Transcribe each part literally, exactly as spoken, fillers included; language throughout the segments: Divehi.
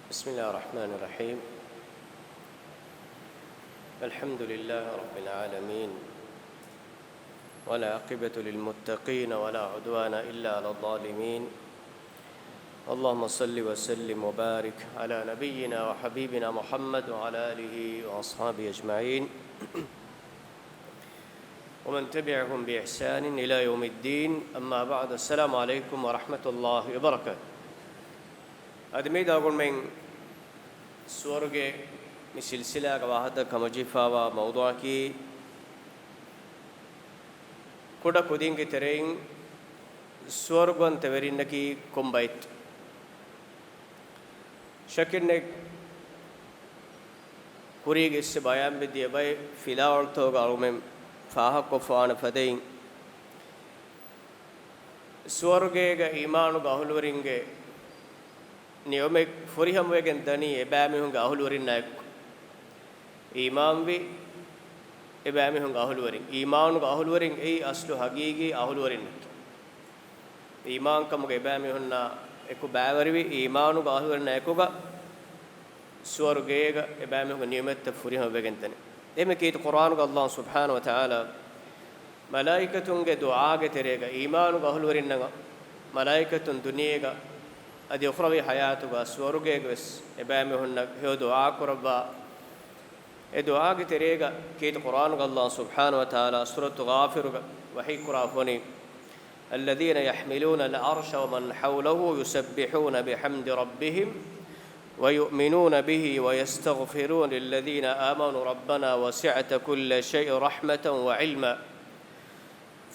بسم الله الرحمن الرحيم. الحمد لله رب العالمين، والعاقبة للمتقين، ولا عدوان إلا على الظالمين. اللهم صل وسلم وبارك على نبينا وحبيبنا محمد وعلى آله وأصحابه أجمعين، ومن تبعهم بإحسان إلى يوم الدين. أما بعد، السلام عليكم ورحمة الله وبركاته. އަދި މިއަދު އަޅުގަނޑުމެން ސުވަރުގެ މި ސިލްސިލާގަ ވާހަކަ ކަމަށް ޖެހިފައިވާ މައުޟޫޢަކީ، ކުޑަ ކުދިންގެ ތެރެއިން ސުވަރުގަވަންތަވެރިންނަކީ ކޮން ބައެއްތޯ؟ ޝައްކެއް ނެތް، ކުރީގެ އިސް ބަޔާންވެ ދިޔަ ބައެއް ފިލާވަޅުތަކުގަ އަޅުގަނޑުމެން ފާހަގަކޮށްފަވާނެ ފަދައިން، ސުވަރުގޭގަ އީމާނުގެ އަހުލުވެރިންގެ ނިޢުމަތް ފުރިހަމަވެގެން ދަނީ އެބައިމީހުންގެ އަހުލުވެރިންނާ އެކު. އީމާންވި އެބައިމީހުންގެ އަހުލުވެރިން، އީމާނުގެ އަހުލުވެރިން އެއީ އަސްލު ހަގީގީ އަހުލުވެރިންނަކީ. އީމާންކަމުގަ އެބައިމީހުންނާ އެކު ބައިވެރިވި، އީމާނުގެ އަހުލުވެރިންނާ އެކުގަ ސުވަރުގޭގަ އެބައިމީހުންގެ ނިޢުމަތްތައް ފުރިހަމަވެގެން ދަނީ. އެހެންވެ ކީރިތި ޤުރްއާނުގަ ﷲ ސުބްޙާނަހޫ ވަތަޢާލާ މަލާއިކަތުންގެ ދުޢާގެ ތެރޭގަ އީމާނުގެ އަހުލުވެރިންނަށް މަލާއިކަތުން ދުނިޔޭގަ އަދި އުޚްރަވީ ޙަޔާތުގަ ސުވަރުގޭގަވެސް އެބައިމީހުންނަށް ހެޔޮ ދުޢާ ކުރައްވާ. އެ ދުޢާގެ ތެރޭގަ ކީރިތި ޤުރްއާނުގަ ﷲ ސުބްޙާނަހޫ ވަތަޢާލާ ސޫރަތު ޣާފިރުގަ ވަޙީ ކުރާ ފޮނި، الذين يحملون العرش ومن حوله يسبحون بحمد ربهم ويؤمنون به ويستغفرون للذين آمنوا ربنا وسعت كل شيء رحمة وعلما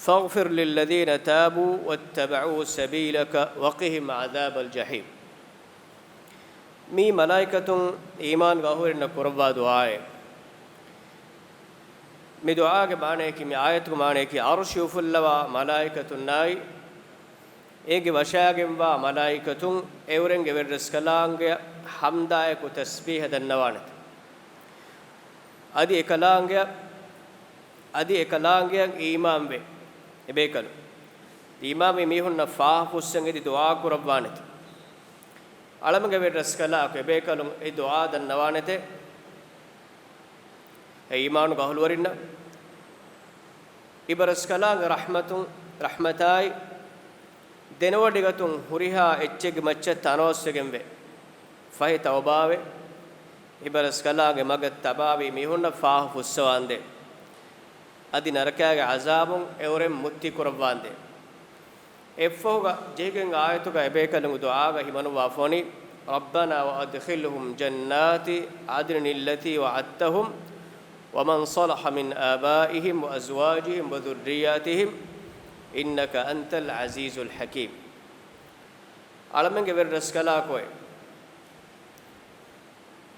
فاغفر للذين تابوا واتبعوا سبيلك وقهم عذاب الجحيم. މީ މަލާއިކަތުން އީމާންގެ އަހުރެންނަށް ކުރައްވާ ދުޢާއެއް. މި ދުޢާގެ މާނަޔަކީ، މި އާޔަތުގެ މާނަޔަކީ، ޢަރުޝު އުފުއްލަވާ މަލާއިކަތުންނާއި، އޭގެ ވަށާގެންވާ މަލާއިކަތުން އެއުރެންގެ ވެރިރަސްކަލާނގެ ޙަމްދާއެކު ތަސްބީޙަ ދަންނަވާނެތެ. އަދި އެކަލާނގެ، އަދި އެކަލާނގެއަށް އީމާންވެ އެބޭކަލުން، އީމާންވި މީހުންނަށް ފާހަ ފުއްސަން އެދި ދުޢާ ކުރައްވާނެތެ. އަޅަމެންގެ ވެރިރަސްކަލާކޮ އެބޭކަލުން އެ ދުޢާ ދަންނަވާނެތެ. އެ އީމާނުގެ އަހުލުވެރިންނަށް އިބަރަސްކަލާނގެ ރަޙްމަތުން، ރަޙްމަތާއި ދެނެވޮޑިގަތުން ހުރިހާ އެއްޗެއްގެ މައްޗަށް ތަނަވަސްވެގެންވެ، ފަހެ ތައުބާވެ، އިބަރަސްކަލާނގެ މަގަށް ތަބާވި މީހުންނަށް ފާހަ ފުއްސަވާނދޭ. އަދި ނަރަކާގެ ޢަޒާބުން އެއުރެން މުއްތި ކުރައްވާނދޭ. އެއްފަހުގަ ޖެހިގެން އާޔަތުގަ އެބޭކަލުންގެ ދުޢާގަ ހިމަނުއްވާ ފޮނި، ربنا وأدخلهم جنات عدن التي وعدتهم ومن صلح من آبائهم وأزواجهم وذرياتهم إنك أنت العزيز الحكيم. އަޅަމެންގެ ވެރިރަސްކަލާކޮއެ،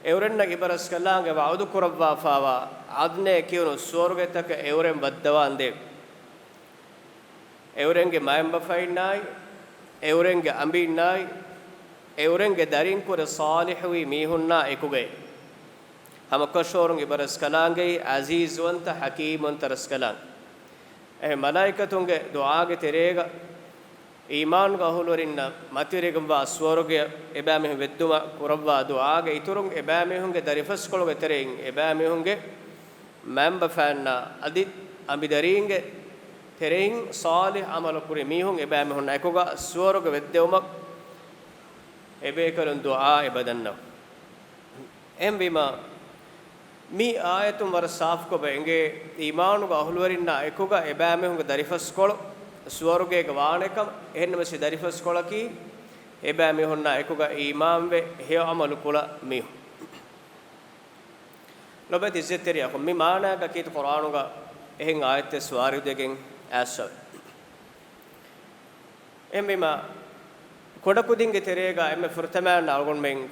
އެއުރެންނަށް އިބަރަސްކަލާނގެ ވަޢުދު ކުރައްވާފާވާ ޢަދްނޭ ކިޔުނު ސުވަރުގެތަކަށް އެއުރެން ވައްދަވާނދޭ. އެއުރެންގެ މައިންބަފައިންނާއި، އެއުރެންގެ އަނބީންނާއި، އެއުރެންގެ ދަރިންކުރެ ޞާލިޙުވި މީހުންނާ އެކުގައި. ހަމަކަށަވަރުން އިބަރަސްކަލާނގެއީ ޢަޒީޒުވަންތަ ޙަކީމްވަންތަ ރަސްކަލާނގެ. އެހެން މަލާއިކަތުންގެ ދުޢާގެ ތެރޭގަ އީމާންގެ އަހުލުވެރިންނަށް މަތިވެރިވެގެންވާ ސުވަރުގެއަށް އެބައިމީހުން ވެއްދުމަށް ކުރައްވާ ދުޢާގެ އިތުރުން، އެބައިމީހުންގެ ދަރިފަސްކޮޅުގެ ތެރެއިން އެބައިމީހުންގެ މައިންބަފައިންނާ އަދި އަނބިދަރީންގެ ތެރެއިން ޞާލިޙު ޢަމަލު ކުރި މީހުން އެބައިމީހުންނާ އެކުގަ ސުވަރުގެ ވެއްދެވުމަށް އެބޭކަލުން ދުޢާ އެބަދަންނަވަ. އެހެންވީމާ، މި އާޔަތުން ވަރަށް ސާފުކޮށް އެނގޭ، އީމާނުގެ އަހުލުވެރިންނާ އެކުގަ އެބައިމީހުންގެ ދަރިފަސްކޮޅު ސުވަރުގޭގަ ވާނެކަން. އެހެންނަމަވެސް ދަރިފަސްކޮޅަކީ އެބައިމީހުންނާ އެކުގަ އީމާންވެ ހެޔޮ ޢަމަލު ކުޅަ މީހުން. ލޮބުވެތި ޢިއްޒަތްތެރި އަޚުން، މި މާނާގަ ކީރިތި ޤުރްއާނުގަ އެހެން އާޔަތެއް ވާރިދުވެގެން އައިސްފަވޭ. އެހެންވީމާ، ކުޑަކުދިންގެ ތެރޭގަ އެންމެ ފުރަތަމައިން އަޅުގަނޑުމެން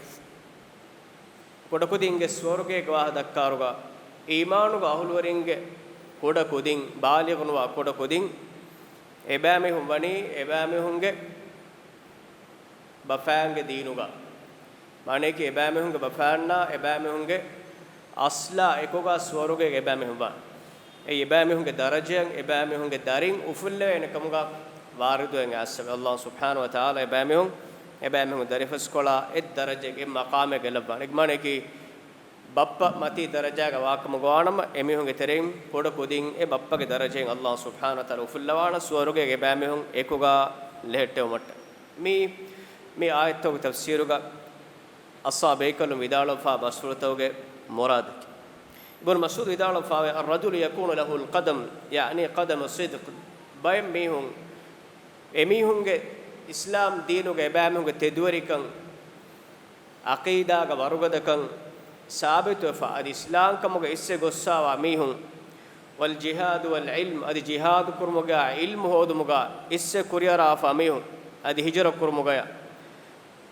ކުޑަކުދިންގެ ސުވަރުގޭގެ ވާހަކަ ދައްކާއިރުގަ، އީމާނުގެ އަހުލުވެރިންގެ ކުޑަކުދިން، ބާލިޣުނުވާ ކުޑަކުދިން، އެބައިމީހުން ވަނީ އެބައިމީހުންގެ ބަފައިންގެ ދީނުގަ. މާނަޔަކީ އެބައިމީހުންގެ ބަފައިންނާ އެބައިމީހުންގެ އަސްލާ އެކުގަ ސުވަރުގޭގަ އެބައިމީހުން ވާނެ. އެއީ އެބައިމީހުންގެ ދަރަޖައަށް އެބައިމީހުންގެ ދަރިން އުފުއްލެވޭނެ ކަމުގަ ވާރިދުވެގެން އައިސްފަވޭ. ﷲ ސުބްޙާނަހޫ ވަތަޢާލާ އެބައިމީހުން އެބައިމީހުން ދަރިފަސްކޮޅާ އެއް ދަރަޖައެއް އެއް މަޤާމެއް ގެއްލައްވާނެ. އެ މާނައަކީ، ބައްޕަ މަތީ ދަރަޖާގަ ވާކަމުގަ ވާނަމަ، އެމީހުންގެ ތެރެއިން ކުޑަކުދިން އެ ބައްޕަގެ ދަރަޖައިން ﷲ ސުބްޙާނަހޫ ވަތަޢާލާ އުފުއްލަވާނަ ސުވަރުގޭގެ އެބައިމީހުން އެކުގަ ލެހެއްޓެވުމަށްޓަކައި. މި، މި އާޔަތްތަކުގެ ތަފްސީރުގަ އަޞްޙާބު ބޭކަލުން ވިދާޅުވެފާ ބަސްފުޅުތަކުގެ މުރާދަކީ. އިބްނު މަސްޢޫދު ވިދާޅުވެފާވޭ، "الرجل يكون له القدم، يعني قدم صدق." ބައެއް މީހުން، އެމީހުންގެ އިސްލާމް ދީނުގެ އެބައިމީހުންގެ ތެދުވެރިކަން، ޢަޤީދާގަ ވަރުގަދަކަން ސާބިތުވެފަ، އަދި އިސްލާމްކަމުގަ އިސްވެ ގޮއްސާވާ މީހުން، "والجهاد والعلم"، އަދި ޖިހާދު ކުރުމުގަ، ޢިލްމު ހޯދުމުގަ އިސްވެ ކުރިއަރާފާ މީހުން، އަދި ހިޖުރަ ކުރުމުގަޔަށް.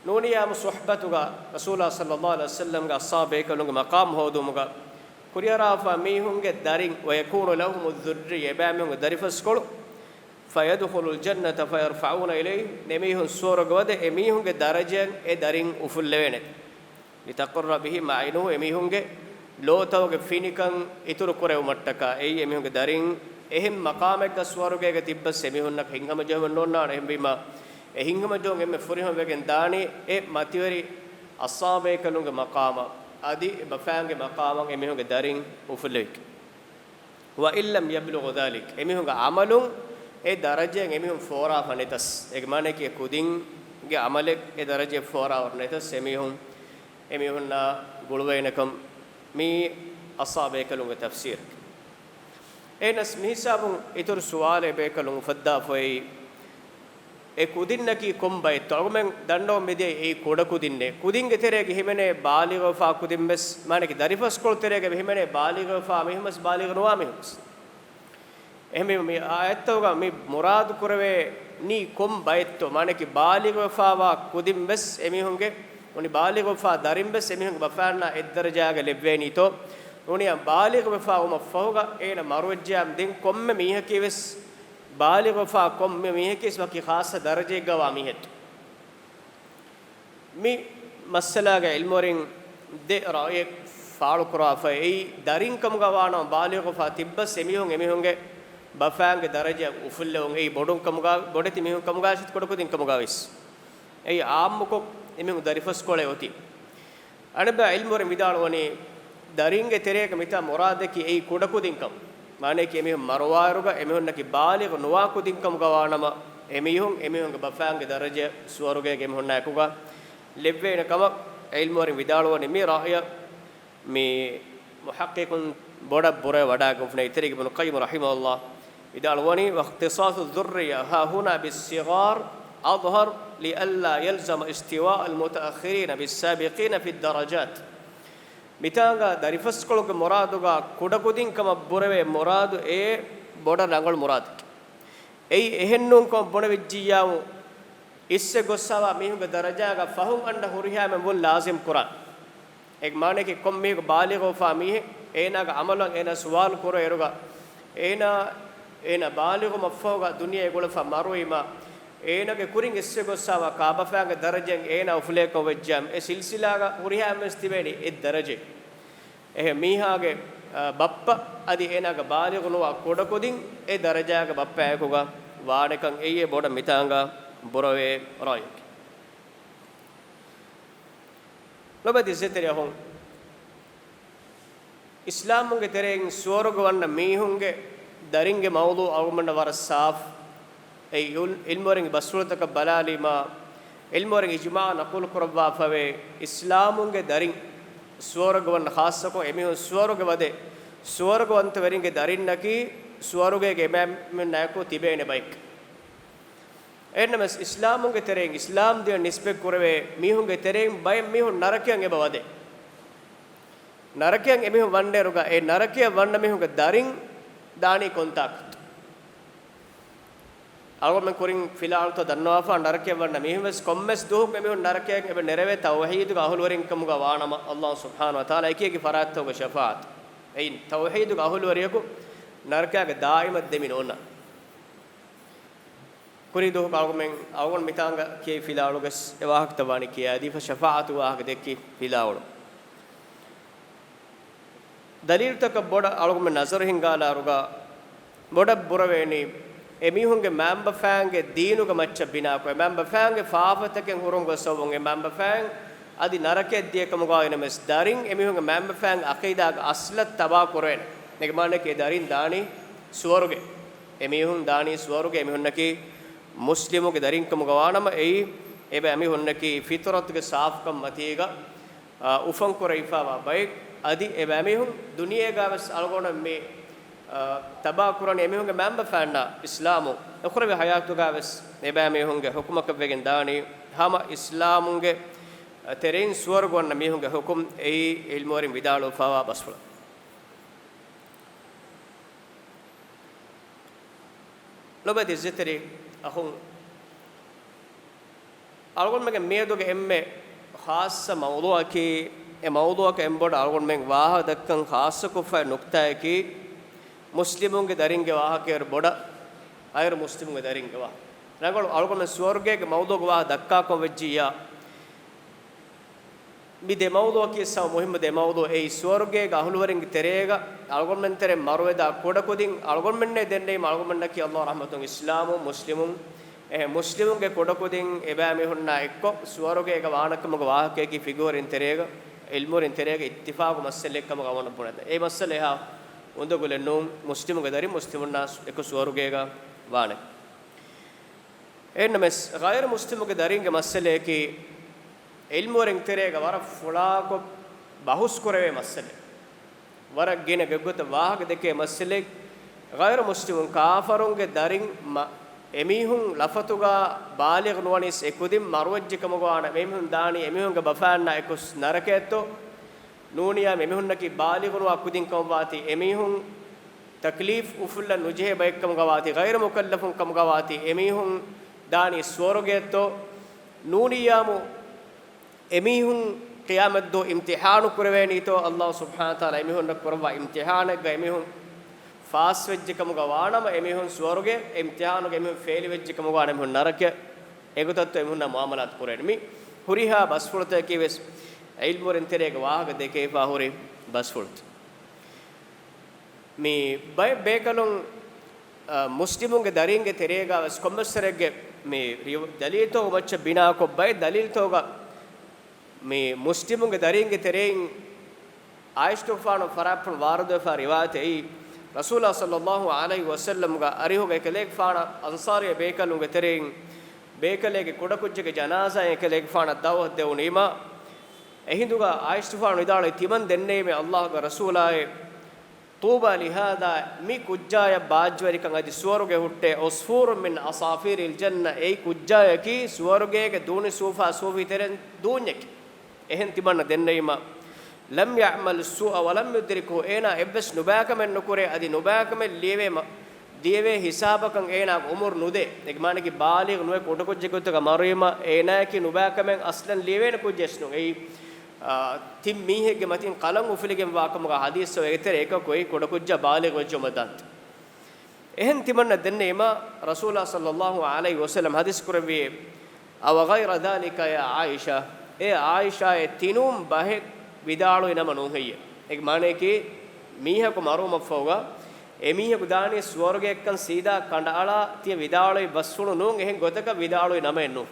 ނޫނިއްޔާމު ޞުޙްބަތުގަ ރަސޫލާ ޞައްލައްލާހު ޢަލައިހި ވަސައްލަމްގެ އަޞްޙާބު ބޭކަލުންގެ މަޤާމު ހޯދުމުގަ ކުރިއަރާފާ މީހުންގެ ދަރިން، "ويكون لهم الذرية"، އެބައިމީހުންގެ ދަރިފަސްކޮޅު، "فيدخل الجنة فيرفعون إليه"، އެމީހުން ސުވަރުގެ ވަދެ އެމީހުންގެ ދަރަޖައަށް އެ ދަރިން އުފުއްލެވޭނެ. "لتقر بهم عينهم"، އެމީހުންގެ ލޯތަކުގެ ފިނިކަން އިތުރު ކުރެވުމަށްޓަކާ. އެއީ އެމީހުންގެ ދަރިން އެހެން މަޤާމެއްގަ ސުވަރުގޭގަ ތިއްބަސް އެމީހުންނަށް ހިތްހަމަޖެހުމެއް ނޯންނާނެ. އެހެންވީމަ، އެ ހިތްހަމަޖެހުން އެންމެ ފުރިހަމަވެގެން ދާނީ އެ މަތިވެރި އަޞްޙާބު ބޭކަލުންގެ މަޤާމަށް، އަދި އެ ބަފައިންގެ މަޤާމަށް އެމީހުންގެ ދަރިން އުފުއްލެވިކަން. "وإن لم يبلغ ذلك"، އެމީހުންގެ ޢަމަލުން އެ ދަރަޖައަށް އެމީހުން ފޯރާފަ ނެތަސް، އޭގެ މާނައަކީ އެ ކުދިންގެ ޢަމަލެއް އެ ދަރަޖައަށް ފޯރާވަރު ނެތަސް، އެމީހުން، އެމީހުންނާ ގުޅުވޭނެކަން މީ އަޞްޙާބު ބޭކަލުންގެ ތަފްސީރަކީ. އެހެނަސް މިހިސާބުން އިތުރު ސުވާލެއް ބޭކަލުން އުފައްދާފައި، އެ ކުދިންނަކީ ކޮން ބައެއްތޯ؟ އަޅުގަމެން ދަންނަވަން މިދިޔައީ އެއީ ކުޑަކުދިންނޭ. ކުދިންގެ ތެރޭގަ ހިމެނޭ ބާލިޣުވެފާ ކުދިން ވެސް، މާނައަކީ ދަރިފަސްކޮޅު ތެރޭގަ ހިމެނޭ ބާލިޣުވެފާ މީހުން ވެސް ބާލިޣު ނުވާ މީހުން ވެސް. އެހެންވީމަ މި އާޔަތްތަކުގަ މި މުރާދު ކުރެވޭނީ ކޮން ބައެއްތޯ؟ މާނައަކީ ބާލިޣުވެފާވާ ކުދިން ވެސް އެމީހުންގެ، ނޫނީ ބާލިޣުވެފާ ދަރިން ވެސް އެމީހުންގެ ބަފައިންނާ އެއްދަރަޖާގަ ލެއްވޭނީތޯ؟ ނޫނީ ބާލިޣުވެފާ ވުމަށްފަހުގަ އޭނަ މަރުވެއްޖެޔާމު ދެން ކޮންމެ މީހަކީ ވެސް، ބާލިޣުވެފާ ކޮންމެ މީހަކީ ވެސް ވަކި ޚާއްޞަ ދަރަޖައެއްގަ ވާ މީހެއް. މި މައްސަލާގެ ޢިލްމުވެރިން ދެ ރައުޔެއް ފާޅުކުރާފައި. އެއީ ދަރިން ކަމުގަ ވާނަމަ ބާލިޣުވެފާ ތިއްބަސް އެމީހުން އެމީހުންގެ ބަފައިންގެ ދަރަޖަ އުފުއްލެވުން. އެއީ ބޮޑުން ކަމުގަ، ބޮޑެތި މީހުން ކަމުގަ ވެސް ކުޑަކުދިން ކަމުގަ ވެސް. އެއީ ޢާއްމުކޮށް އެމީހުން ދަރިފަސްކޮޅެއް އޮތީ. އަނެއްބައި ޢިލްމުވެރިން ވިދާޅުވަނީ، ދަރިންގެ ތެރޭގަ މިތާ މުރާދަކީ އެއީ ކުޑަކުދިންކަން. މާނައަކީ އެމީހުން މަރުވާއިރުގަ އެމީހުންނަކީ ބާލިޣު ނުވާ ކުދިންކަމުގަ ވާނަމަ، އެމީހުން އެމީހުންގެ ބަފައިންގެ ދަރަޖަ ސުވަރުގޭގެ އެމީހުންނާ އެކުގަ ލެއްވޭނެ ކަމަށް ޢިލްމުވެރިން ވިދާޅުވަނީ. މި ރައުޔަށް މި މުޙައްޤިޤުން ބޮޑަށް ބުރަވެ ވަޑާގެންފުނޭ. އެތެރޭގަ އިބްނު ޤައްޔިމް ރަޙިމަހުﷲ ވިދާޅުވަނީ، "واختصاص الذرية هاهنا بالصغار أظهر لئلا يلزم استواء المتأخرين بالسابقين في الدرجات." މިތާނގަ ދަރިފަސްކޮޅުގެ މުރާދުގަ ކުޑަކުދިން ކަމަށް ބުރެވޭ މުރާދު އެއީ ބޮޑަށް ރަނގަޅު މުރާދެއް. އެއީ އެހެންނޫން ކަމަށް ބުނެވިއްޖިއްޔާމު، އިސްވެ ގޮއްސާވާ މީހުންގެ ދަރަޖާގަ ފަހުން އަންނަ ހުރިހާމެން ވުން ލާޒިމް ކުރާން. އޭގެ މާނައަކީ ކޮންމެ މީހަކު ބާލިޣުވެފާ މީހެއް، އޭނާގެ ޢަމަލުން އޭނާ ސުވާލު ކުރޭ އިރުގަ، އޭނާ، އޭނާ ބާލިޣުވުމަށްފަހުގަ ދުނިޔެ ގުޅިފަ މަރުވީމަ، އޭނާގެ ކުރިން އިސްވެ ގޮއްސާވާ ކާބަފައިންގެ ދަރަޖައިން އޭނާ އުފުލޭކަން ވެއްޖާމަ، އެ ސިލްސިލާގަ ހުރިހާ އެންމެން ތިބޭނީ އެއް ދަރަޖައެއް. އެހެން މީހާގެ، އަ، ބައްޕަ އަދި އޭނާގެ ބާލިޣު ނުވާ ކުޑަކުދިން އެ ދަރަޖާގެ ބައްޕައާއެކުގަ ވާނެކަން އެއީ ބޮޑަށް މިތާނގަ ބުރަވޭ ރައުޔެކެވެ. ލޮބުވެތި އިއްޒަތްތެރި އަޚުން، އިސްލާމުގެ ތެރެއިން ސުވަރުގަ ވަންނަ މީހުންގެ ދަރިންގެ މައުޟޫޢު އަޅުގަނޑަށް ވަރަށް ސާފު. އެ ޢިލް-، ޢިލްމުވެރިންގެ ބަސްފުޅުތަކަށް ބަލާލީމާ، ޢިލްމުވެރިން އިޖުމާޢު ނަޤުލު ކުރައްވާފަވޭ، އިސްލާމުންގެ ދަރިން ސުވަރުގަ ވަންނަ، ޚާއްޞަކޮށް އެމީހުން ސުވަރުގެ ވަދެ، ސުވަރުގަވަންތަވެރިންގެ ދަރިންނަކީ ސުވަރުގޭގެ އެމީހުންނާއެކު ތިބޭނެ ބައެއް. އެހެންނަމަވެސް، އިސްލާމުންގެ ތެރެއިން، އިސްލާމް ދީނަށް ނިސްބަތް ކުރެވޭ މީހުންގެ ތެރެއިން ބައެއް މީހުން ނަރަކަޔަށް އެބަ ވަދެ. ނަރަކަޔަށް އެމީހުން ވަންނައިރުގަ، އެ ނަރަކަޔަށް ވަންނަ މީހުންގެ ދަރިން ދާނީ ކޮންތާކަށް؟ އަޅުގަނޑުމެން ކުރިން ފިލާވަޅުތައް ދަންނަވާފަ، ނަރަކަޔަށް ވަންނަ މީހުން ވެސް ކޮންމެސް ދުވަހަކު އެމީހުން ނަރަކަޔަށް އެބަ ނެރެވޭ ތައުޙީދުގެ އަހުލުވެރިން ކަމުގަ ވާނަމަ، ﷲ ސުބްޙާނަހޫ ވަތަޢާލާ އެކި އެކި ފަރާތްތަކުގަ ޝަފާޢަތު. އެއިން ތައުޙީދުގެ އަހުލުވެރިޔަކު ނަރަކަޔާގަ ދާއިމަށް ދެމި ނޯންނާ. ކުރީ ދުވަހު އަޅުގަނޑުމެން، އަޅުގަނޑު މިތާނގަ ކިޔައި ފިލާވަޅުގަސް އެ ވާހަކަތައް ވާނީ ކިޔާދީފަ، ޝަފާޢަތު ވާހަކަ ދެއްކި ފިލާވަޅު. ދަލީލުތަކަށް ބޮޑަށް އަޅުގަނޑުމެން ނަޒަރު ހިންގާލާއިރުގަ، ބޮޑަށް ބުރަވޭނީ، އެމީހުންގެ މައިންބަފައިންގެ ދީނުގެ މައްޗަށް ބިނާކޮށް، އެ މައިންބަފައިންގެ ފާފަތަކެއް ހުރުން ގޮސް އޮވުން، އެ މައިންބަފައިން އަދި ނަރަކައަށް ދިޔަ ކަމުގަ އިނަމެސް، ދަރިން އެމީހުންގެ މައިންބަފައިންގެ އަޤީދާގެ އަސްލަށް ތަބާ ކުރޭނެ. އޭގެ މާނައަކީ އެ ދަރިން ދާނީ ސުވަރުގެ. އެމީހުން ދާނީ ސުވަރުގެ. އެމީހުންނަކީ މުސްލިމުގެ ދަރިން ކަމުގަ ވާނަމަ، އެއީ އެބަ އެމީހުންނަކީ ފިޠުރަތުގެ ސާފުކަން މަތީގަ، އާ، އުފަން ކުރެވިފާވާ ބައެއް. އަދި އެބައިމީހުން ދުނިޔޭގަ ވެސް އަޅުގަނޑު މި، އާ، ތަބާ ކުރަނީ އެމީހުންގެ މައިންބަފައިންނާ އިސްލާމު އެކުރެވި ހަޔާތުގަ ވެސް އެބައިމީހުންގެ ޙުކުމަކަށް ވެގެން ދާނީ ހަމަ އިސްލާމުންގެ ތެރެއިން ސުވަރުގެ އޮންނަ މީހުންގެ ޙުކުމް. އެއީ ޢިލްމުވެރިން ވިދާޅުވެފާވާ ބަސްފުޅަށް. ލޮބުވެތި އިއްޒަތްތެރި އަޚުން، އަޅުގަނޑުމެންގެ މިއަދުގެ އެންމެ ޚާއްޞަ މައުޟޫޢަކީ، އެ މައުޟޫޢަކަށް އެންމެ ބޮޑަށް އަޅުގަނޑުމެން ވާހަކަ ދައްކަން ޚާއްޞަކޮށްފައި ނުކްތާއަކީ، މުސްލިމުންގެ ދަރިންގެ ވާހަކައިރު ބޮޑަށް ޣައިރު މުސްލިމުންގެ ދަރިންގެ ވާހަކަ. ރަނގަޅު އަޅުގަނޑުމެން ސުވަރުގޭގެ މައުޟޫޢުގެ ވާހަކަ ދައްކާކަށް ވެއްޖިއްޔާ، މި ދެ މައުޟޫޢަކީ ސައު މުހިއްމު ދެ މައުޟޫޢު. އެއީ ސުވަރުގޭގަ އަހުލުވެރިންގެ ތެރޭގަ އަޅުގަނޑުމެން ތެރެ މަރުވެދާ ކުޑަކުދިން، އަޅުގަނޑުމެންނޭ ދެންނެވީމަ އަޅުގަނޑުމެންނަކީ ﷲ ރަޙްމަތުން އިސްލާމު މުސްލިމުން. އެހެން މުސްލިމުންގެ ކުޑަކުދިން އެބައިމީހުންނާ އެއްކޮށް ސުވަރުގޭގަ ވާނެކަމުގެ ވާހަކައަކީ ފިޤުހުވެރިން ތެރޭގަ، ޢިލްމުވެރިން ތެރޭގަ އިއްތިފާޤު މައްސަލައެއް ކަމުގަ އަޅުގަނޑު ބުނެދެން. އެ މައްސަލަ އެހާ އުނދަގުލެއް ނޫން، މުސްލިމުންގެ ދަރިން މުސްލިމުންނާ އެކު ސުވަރުގޭގަ ވާނެ. އެހެންނަމަވެސް، ޣައިރު މުސްލިމުގެ ދަރިންގެ މައްސަލައަކީ، ޢިލްމުވެރިން ތެރޭގަ ވަރަށް ފުޅާކޮށް ބަހުސް ކުރެވޭ މައްސަލައެއް. ވަރަށް ގިނަ ގޮތްގޮތަށް ވާހަކަ ދެކޭ މައްސަލައެއް. ޣައިރު މުސްލިމުން ކާފަރުންގެ ދަރިން މަ-، އެމީހުން ލަފަތުގަ ބާލިޣު ނުވަނީސް އެކުދިން މަރުވެއްޖެ ކަމުގަ ވާނަމަ، އެމީހުން ދާނީ އެމީހުންގެ ބަފައިންނާ އެކު ނަރަކަޔަށްތޯ؟ ނޫނިއްޔާ އެމީހުންނަކީ ބާލިޣު ނުވާ ކުދިން ކަމަށްވާތީ، އެމީހުން ތަކްލީފް އުފުއްލަން ނުޖެހޭ ބައެއްކަމުގަ ވާތީ، ޣައިރު މުކައްލަފުން ކަމުގަ ވާތީ، އެމީހުން ދާނީ ސުވަރުގެއަށްތޯ؟ ނޫނިއްޔާމު އެމީހުން ޤިޔާމަތްދުވަހު އިމްތިޙާނު ކުރެވޭނީތޯ؟ ﷲ ސުބްޙާނަހޫ ވަތަޢާލާ އެމީހުންނަށް ކުރައްވާ އިމްތިޙާނެއްގަ އެމީހުން ފާސްވެއްޖެ ކަމުގަ ވާނަމަ، އެމީހުން ސުވަރުގެ، އިމްތިޙާނުގަ އެމީހުން ފެއިލް ވެއްޖެ ކަމުގަ ވާނަމަ، އެމީހުން ނަރަކަ. އެގޮތަށްތޯ އެމީހުންނާ މުޢާމަލާތު ކުރޭނެ؟ މި ހުރިހާ ބަސްފުޅުތަކަކީ ވެސް ޢިލްމުވެރިން ތެރޭގަ ވާހަކަ ދެކެވިފާ ހުރި ބަސްފުޅުތައް. މި ބައެއް ބޭކަލުން، އަ، މުސްލިމުންގެ ދަރީންގެ ތެރޭގަ ވެސް ކޮންމެސް ވަރެއްގެ މި ރިވ-، ދަލީލްތަކުގެ މައްޗަށް ބިނާކޮށް ބައެއް ދަލީލްތަކުގަ މި މުސްލިމުންގެ ދަރީންގެ ތެރެއިން ޢާއިޝަތުގެފާނު ފަރާތްޕުޅު ވާރިދުވެފާ ރިވާޔަތެއް އެއީ، ރަސޫލާ ޞައްލައްލާހު ޢަލައިހި ވަސައްލަމްގެ އަރިހުގަ އެކަލޭގެފާނަށް އަންޞާރީ ބޭކަލުންގެ ތެރެއިން ބޭކަލެއްގެ ކުޑަކުއްޖެއްގެ ޖަނާޒާއަށް އެކަލޭގެފާނަށް ދަޢުވަތު ދެވުނީމާ، އެހިނދުގަ ޢާއިޝަތުގެފާނު ވިދާޅުވި، ތިމަން ދެންނެވީމޭ ﷲގެ ރަސޫލާއޭ، ޠޫބާ ލިހާޛާ، މި ކުއްޖާޔަށް ބާއްޖަވެރިކަން އަދި ސުވަރުގެ ހުއްޓޭ، ޢުޞްފޫރު މިން ޢަޞާފީރިލް ޖަންނަ، އެއީ ކުއްޖާޔަކީ ސުވަރުގޭގެ ދޫނި ސޫފާ ސޫފީ ތެރެއިން ދޫންޏެކޭ. އެހެން ތިމަންނަ ދެންނެވީމަ، لم يعمل السوء ولم يدركه، އޭނާ އެއްވެސް ނުބައިކަމެއް ނުކުރޭ، އަދި ނުބައިކަމެއް ލިޔެވޭ މަ-، ލިޔެވޭ ހިސާބަކަށް އޭނާގެ އުމުރު ނުދޭ. އޭގެ މާނައަކީ ބާލިޣު ނުވެ ކުޑަކުއްޖެއްގެ ގޮތުގަ މަރުވީމަ، އޭނާއަކީ ނުބައިކަމެއް އަސްލަން ލިޔެވޭނެ ކުއްޖެއް ނޫން. އެއީ، އާ، ތިން މީހެއްގެ މަތިން ޤަލަން އުފުލިގެންވާ ކަމުގަ ޙަދީޘް އެތެރެ އެކަކު އެއީ ކުޑަކުއްޖާ ބާލިޣު ވެއްޖެ މަދާންތަ. އެހެން ތިމަންނަ ދެންނެވީމަ، ރަސޫލާ ޞައްލައްލާހު ޢަލައިހި ވަސައްލަމް ޙަދީޘް ކުރެއްވި، أوغير ذلك يا عائشة، އޭ ޢާއިޝާއޭ، ތިނޫން ބަހެއް ވިދާޅުވި ނަމަ ނޫން ހެއްޔޭ؟ އޭގެ މާނައަކީ، މީހަކު މަރުވުމަށްފަހުގަ އެމީހަކު ދާނީ ސުވަރުގެއަށްކަން ސީދާ ކަނޑައަޅާ ތިޔަ ވިދާޅުވި ބަސްފުޅު ނޫން، އެހެން ގޮތަކަށް ވިދާޅުވި ނަމައެއް ނޫން.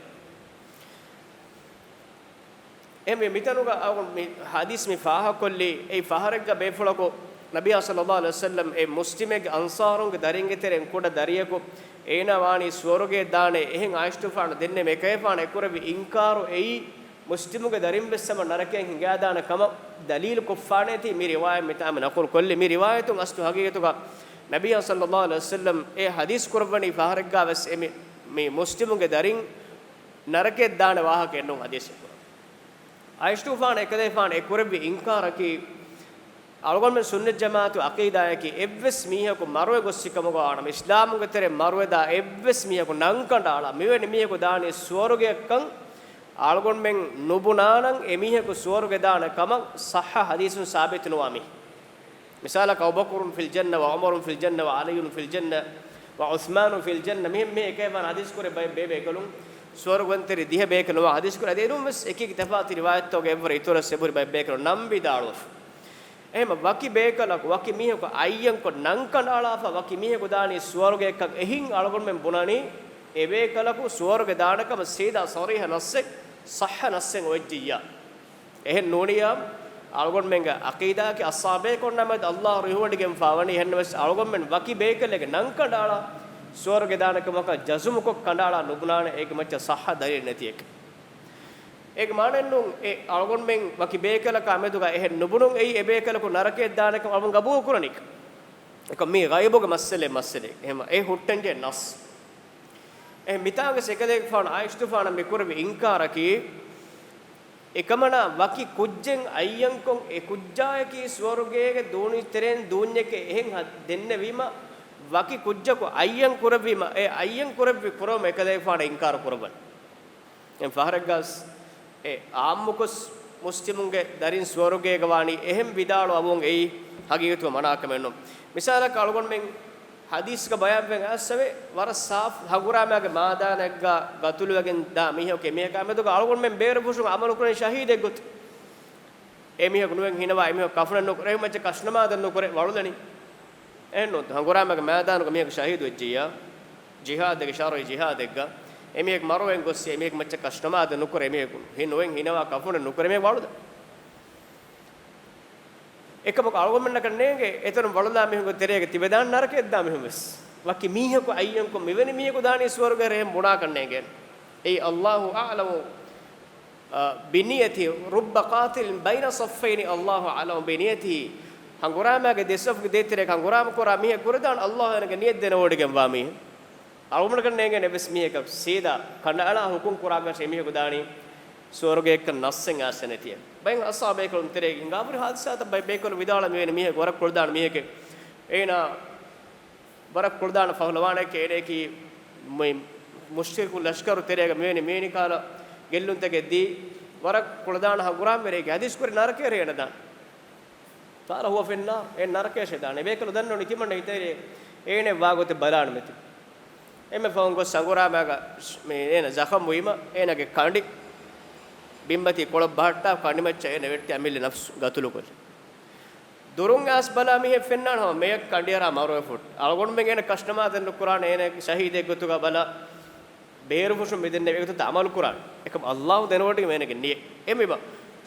އެހެންވެ، މިތަނުގަ އަޅުގަނޑު މި ޙަދީޘް މި ފާހަގަކޮށްލީ، އެއީ ފަހަރެއްގަ ބޭފުޅަކު ނަބިއްޔާ ޞައްލައްލާހު ޢަލައިހި ވަސައްލަމް އެ މުސްލިމެއްގެ އަންޞާރުންގެ ދަރިންގެ ތެރެއިން ކުޑަ ދަރިޔަކު، އޭނާ ވާނީ ސުވަރުގެއަށް ދާނެ، އެހެން ޢާއިޝަތުފާނަށް ދެންނެވީމަ، އެކަލޭފާނަށް އެކުރެއްވި އިންކާރު އެއީ، މުސްލިމުގެ ދަރިން ވެސް ހަމަ ނަރަކަޔަށް ހިނގާދާނެ ކަމަށް ދަލީލު ކޮށްފާނޭތީ، މި ރިވާޔަތް މިތާ މި ނަޤުލު ކޮށްލީ. މި ރިވާޔަތުން އަސްލު ޙަޤީޤަތުގަ ނަބިއްޔާ ޞައްލައްލާހު ޢަލައިހި ވަސައްލަމް އެ ޙަދީޘް ކުރައްވަނީ ފަހަރެއްގަ ވެސް އެ މި، މި މުސްލިމުގެ ދަރިން ނަރަކަޔަށް ދާނެ ވާހަކައެއް ނޫން ޙަދީޘެއް ކުރަން. ޢާއިޝަތުފާނަށް އެކަލޭފާނަށް އެކުރެއްވި އިންކާރަކީ، އަޅުގަނޑުމެން ސުންނަތް ޖަމާޢަތު ޢަޤީދާއަކީ، އެއްވެސް މީހަކު މަރުވެ ގޮއްސި ކަމުގަ ވާނަމަ، އިސްލާމުގެ ތެރެ މަރުވެދާ އެއްވެސް މީހަކު ނަންކަނޑައަޅާ، މިވެނި މީހަކު ދާނީ ސުވަރުގެއަށްކަން އަޅުގަނޑުމެން ނުބުނާނަން، އެ މީހަކު ސުވަރުގެ ދާނެ ކަމަށް ޞައްޙަ ޙަދީޘުން ސާބިތު ނުވާ މީ. މިސާލަކަށް، أبو بكر في الجنة وعمر في الجنة وعلي في الجنة وعثمان في الجنة، މިހެން މި އެކަލޭފާނު ޙަދީޘް ކުރޭ ބައެއް ބޭބޭކަލުން، ސުވަރުގެ ތެރެ ދިހަ ބޭކަލުން ޙަދީޘް ކުރޭ. އަދި އެނޫން ވެސް އެކި އެކި ތަފާތު ރިވާޔަތްތަކުގަ އެއްވަރަށް އިތުރަށް އެބަހުރި ބައެއް ބޭކަލުން ނަން ވިދާޅުވެފަ. އެހެން ވަކި ބޭކަލަކު، ވަކި މީހަކު އައްޔަންކޮށް ނަން ކަނޑައަޅާފަ ވަކި މީހަކު ދާނީ ސުވަރުގެއަށްކަން އެހެން އަޅުގަނޑުމެން ބުނަނީ، އެބޭކަލަކު ސުވަރުގެ ދާނެކަމަށް ސީދާ ޞަރީޙަ ނައްޞެއް، ޞައްޙަ ނައްޞެއް އޮވެއްޖިއްޔާ. އެހެން ނޫނިއްޔާ، އަޅުގަނޑުމެންގެ ޢަޤީދާއަކީ އައްޞާބޭކޮށްނަމައި ﷲ ރިހުވެޑިގެންފާވަނީ. އެހެންނަމަވެސް އަޅުގަނޑުމެން ވަކި ބޭކަލެއްގެ ނަން ކަނޑައަޅާ، ސުވަރުގެ ދާނެކަމަކަށް ޖަޒުމުކޮށް ކަނޑައަޅާ ނުބުނާނެ، އޭގެ މައްޗަށް ޞައްޙަ ދަލީލެއް ނެތިއެކޭ. އޭގެ މާނައެއްނޫން އެ އަޅުގަނޑުމެން ވަކި ބޭކަލަކާ މެދުގަ އެހެން ނުބުނުން އެއީ އެބޭކަލަކު ނަރަކަޔަށް ދާނެކަން އަޅުގަނޑު ގަބޫލުކުރަނީ. އެކަމް މީ ޣައިބުގެ މައްސަލައެއް، މައްސަލައެއް. އެހެން އެ ހުއްޓަންޖެހޭ ނައްޞު. އެހެން މިތާނގަސް އެކަލޭގެފާނު ޢާއިޝަތުފާނަށް މި ކުރެއްވި އިންކާރަކީ، އެކަމަނާ ވަކި ކުއްޖެއް އައްޔަންކޮށް އެ ކުއްޖާއަކީ ސުވަރުގޭގެ ދޫނިތެރޭން ދޫންޏެކޭ އެހެން ހަ-، ދެންނެވީމަ، ވަކި ކުއްޖަކު އައްޔަން ކުރެއްވީމަ، އެ އައްޔަން ކުރެއްވި ކުރުމަށް އެކަލޭގެފާނަށް އިންކާރު ކުރައްވަން. އެ ފަހަރެއްގަސް އެ އާއްމުކޮސް މުސްލިމުންގެ ދަރިން ސުވަރުގޭގަ ވާނީ އެހެން ވިދާޅުވަމުން އެއީ ހަގީގަތުގަ މަނާކަމެއް ނޫން. މިސާލަކަށް އަޅުގަނޑުމެން ޙަދީޘްގަ ބަޔާންވެގެން އައިސްސަވެ، ވަރަށް ސާފު ހަނގުރާމައިގެ މައިދާނެއްގަ ގަތުލުވެގެން ދާ މީހަކު އެމީހަކާ މެދުގަ އަޅުގަނޑުމެން ބޭރުފުށުން ޢަމަލުކުރަނީ ޝަހީދެއްގޮތަށް. އެމީހަކު ނުވެން ހިނަވާ، އެމީހަކު ކަފުނެއް ނުކުރޭ، އެހެން މައްޗަށް ކަށުނަމާދެއް ނުކުރޭ، ވަޅުލަނީ. އެހެންނޫން، ހަނގުރާމައިގެ މައިދާނުގަ މީހަކު ޝަހީދުވެއްޖިއްޔާ، ޖިހާދެއްގެ، ޝަރުޢީ ޖިހާދެއްގަ، އެމީހަކު މަރުވެގެން ގޮއްސި، އެމީހަކު މައްޗަށް ކަށުނަމާދެއް ނުކުރޭ، އެމީހަކު ހި-، ނުވެން ހިނަވާ ކަފުނެއް ނުކުރޭ، އެމީހަކު ވަޅުލަނީ. އެކަމަކު އަޅުގަނޑުމެންނަކަށް ނޭނގޭ އެތަނުން ވަޅުލާ މީހުންގެ ތެރޭގަ ތިބެދާނެ ނަރަކަޔަށްދާ މީހުން ވެސް. ވަކި މީހަކު އައްޔަންކޮށް މިވެނި މީހަކު ދާނީ ސުވަރުގެ ރޭ ބުނާކަށް ނޭނގޭނެ. އެއީ ﷲ އަޢްލަމު، އަ، ބިނިޔަތި، ރުއްބަ ޤާތިލިން ބައިނަ ޞައްފައިނި، ﷲ އަޢްލަމު ބިނިޔަތި. ހަނގުރާމައިގެ ދެ ޞަފުގެ ދޭތެރޭގަ ހަނގުރާމަ ކުރާ މީހަކު ކުރެދާނެ، ﷲ އޭނަގެ ނިޔަތް ދެނެވޮޑިގެންވާ މީހެއް. އަޅުގަނޑަކަށް ނޭނގޭނެ އެއްވެސް މީހަކަށް ސީދާ ކަނޑައަޅާ ޙުކުމް ކުރާކަށް އެމީހަކު ދާނީ ސުވަރުގެއަށްކަން ނައްޞެއް އައިސް ނެތިއެއް. ބައެއް އައްޞާބޭކަލުން ތެރޭގަ ހިނގާފަ ހުރި ޙާދިސާތައް ބައެއް ބޭކަލުން ވިދާޅުވި މިވެނި މީހަކު ވަރަށް ކުޅަދާނަ މީހެކޭ. އޭނާ ވަރަށް ކުޅަދާނަ ފަހުލަވާނެކޭ، އޭނައަކީ މު-، މުޝްރިކު ލަޝްކަރު ތެރޭގަ މިވެނި މިވެނި ކަހަލަ ގެއްލުންތަކެއް ދީ، ވަރަށް ކުޅަދާނަ ހަނގުރާމަވެރިއެކޭ، ޙަދީޘް ކުރި ނަރަކަޔަށް އޭނަ ދާނެ. قال هو في النار، އޭނަ ނަރަކަޔަށޭ ދާނެ. އެބޭކަލު ދަންނަވަނީ ތިމަންނަ ހިތަށް އޭނަ ވާގޮތެއް ބަލާނަމޭ ތި. އެންމެ ފަހުން ގޮސް ހަނގުރާމައިގަ މި އޭނަ ޒަޚަމް ވީމަ، އޭނަގެ ކަނޑި ބިންމަތީ ކޮޅަށް ބަހައްޓާ، ކަނޑިމައްޗަށް އޭނަ ވެއްޓި އަމިއްލަ ނަފްސު ގަތުލުކޮށްލި. ދުރުން އައިސް ބަލާ މީހެއް ފެންނާނެ ހަމަ މެޔަށް ކަނޑިއަރާ މަރުވެފަ ހުއްޓި. އަޅުގަނޑުމެން އޭނަ ކަށުނަމާދެއް ނުކުރާނެ، އޭނަ ޝަހީދެއް ގޮތުގަ ބަލާ، ބޭރުފުށުން މިދެންނެވި އެގޮތަށް ޢަމަލު ކުރާނެ. އެކަމް ﷲ ދެނެވޮޑިގެން އޭނަގެ ނިޔަތް. އެމިބަ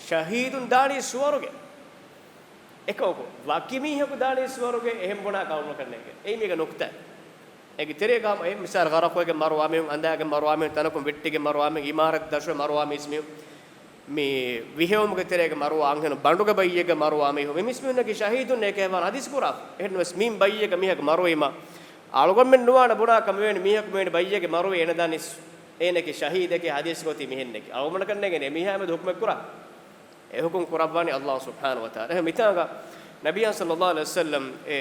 ޝަހީދުން ދާނީ ސުވަރުގެ. އެކަމަކު، ވަކި މީހަކު ދާނީ ސުވަރުގެ އެހެން ބުނާ ޤައުމަކަށް ނޭނގޭ. އެއީ މީގެ ނުކުތާ. އޭގެ ތެރޭގަ ހަމަ އެ މިސާލު ޣަރަޤުވެގެން މަރުވާ މީހުން، އަނދާގެން މަރުވާ މީހުން، ތަނަކުން ވެއްޓިގެން މަރުވާ މީހުން، އިމާރަތް ދަށުވެ މަރުވާ މީސް މީހުން، މި ވިހެއުމުގެ ތެރޭގަ މަރުވާ އަންހެނުން، ބަނޑުގެ ބައްޔެއްގަ މަރުވާ މީހުން، މި މީސް މީހުންނަކީ ޝަހީދުންނޭ ކޭ ވާން ޙަދީޘް ކުރާފަ. އެހެންވެސް މީން ބައްޔެއްގަ މީހަކު މަރުވީމަ، އަޅުގަނޑުމެން ނުވާނެ ބުނާކަށް މިވެނި މީހަކު މިވެނި ބައްޔެއްގެ މަރުވީ އޭނަ ދާނީ ސް-، އޭނަކީ ޝަހީދެކޭ ޙަދީޘް ގޮތީ މިހެންނެކޭ. އަޅުގަނޑަކަށް ނޭނގޭނެ މީހާ މެދު ޙުކުމެއް ކުރާ. އެ ޙުކުމް ކުރައްވާނީ ﷲ ސުބްޙާނަހޫ ވަތަޢާލާ. އެހެން މިތާގަ ނަބިއްޔާ ޞައްލައްލާހު ޢަލައިހި ވަސައްލަމް އެ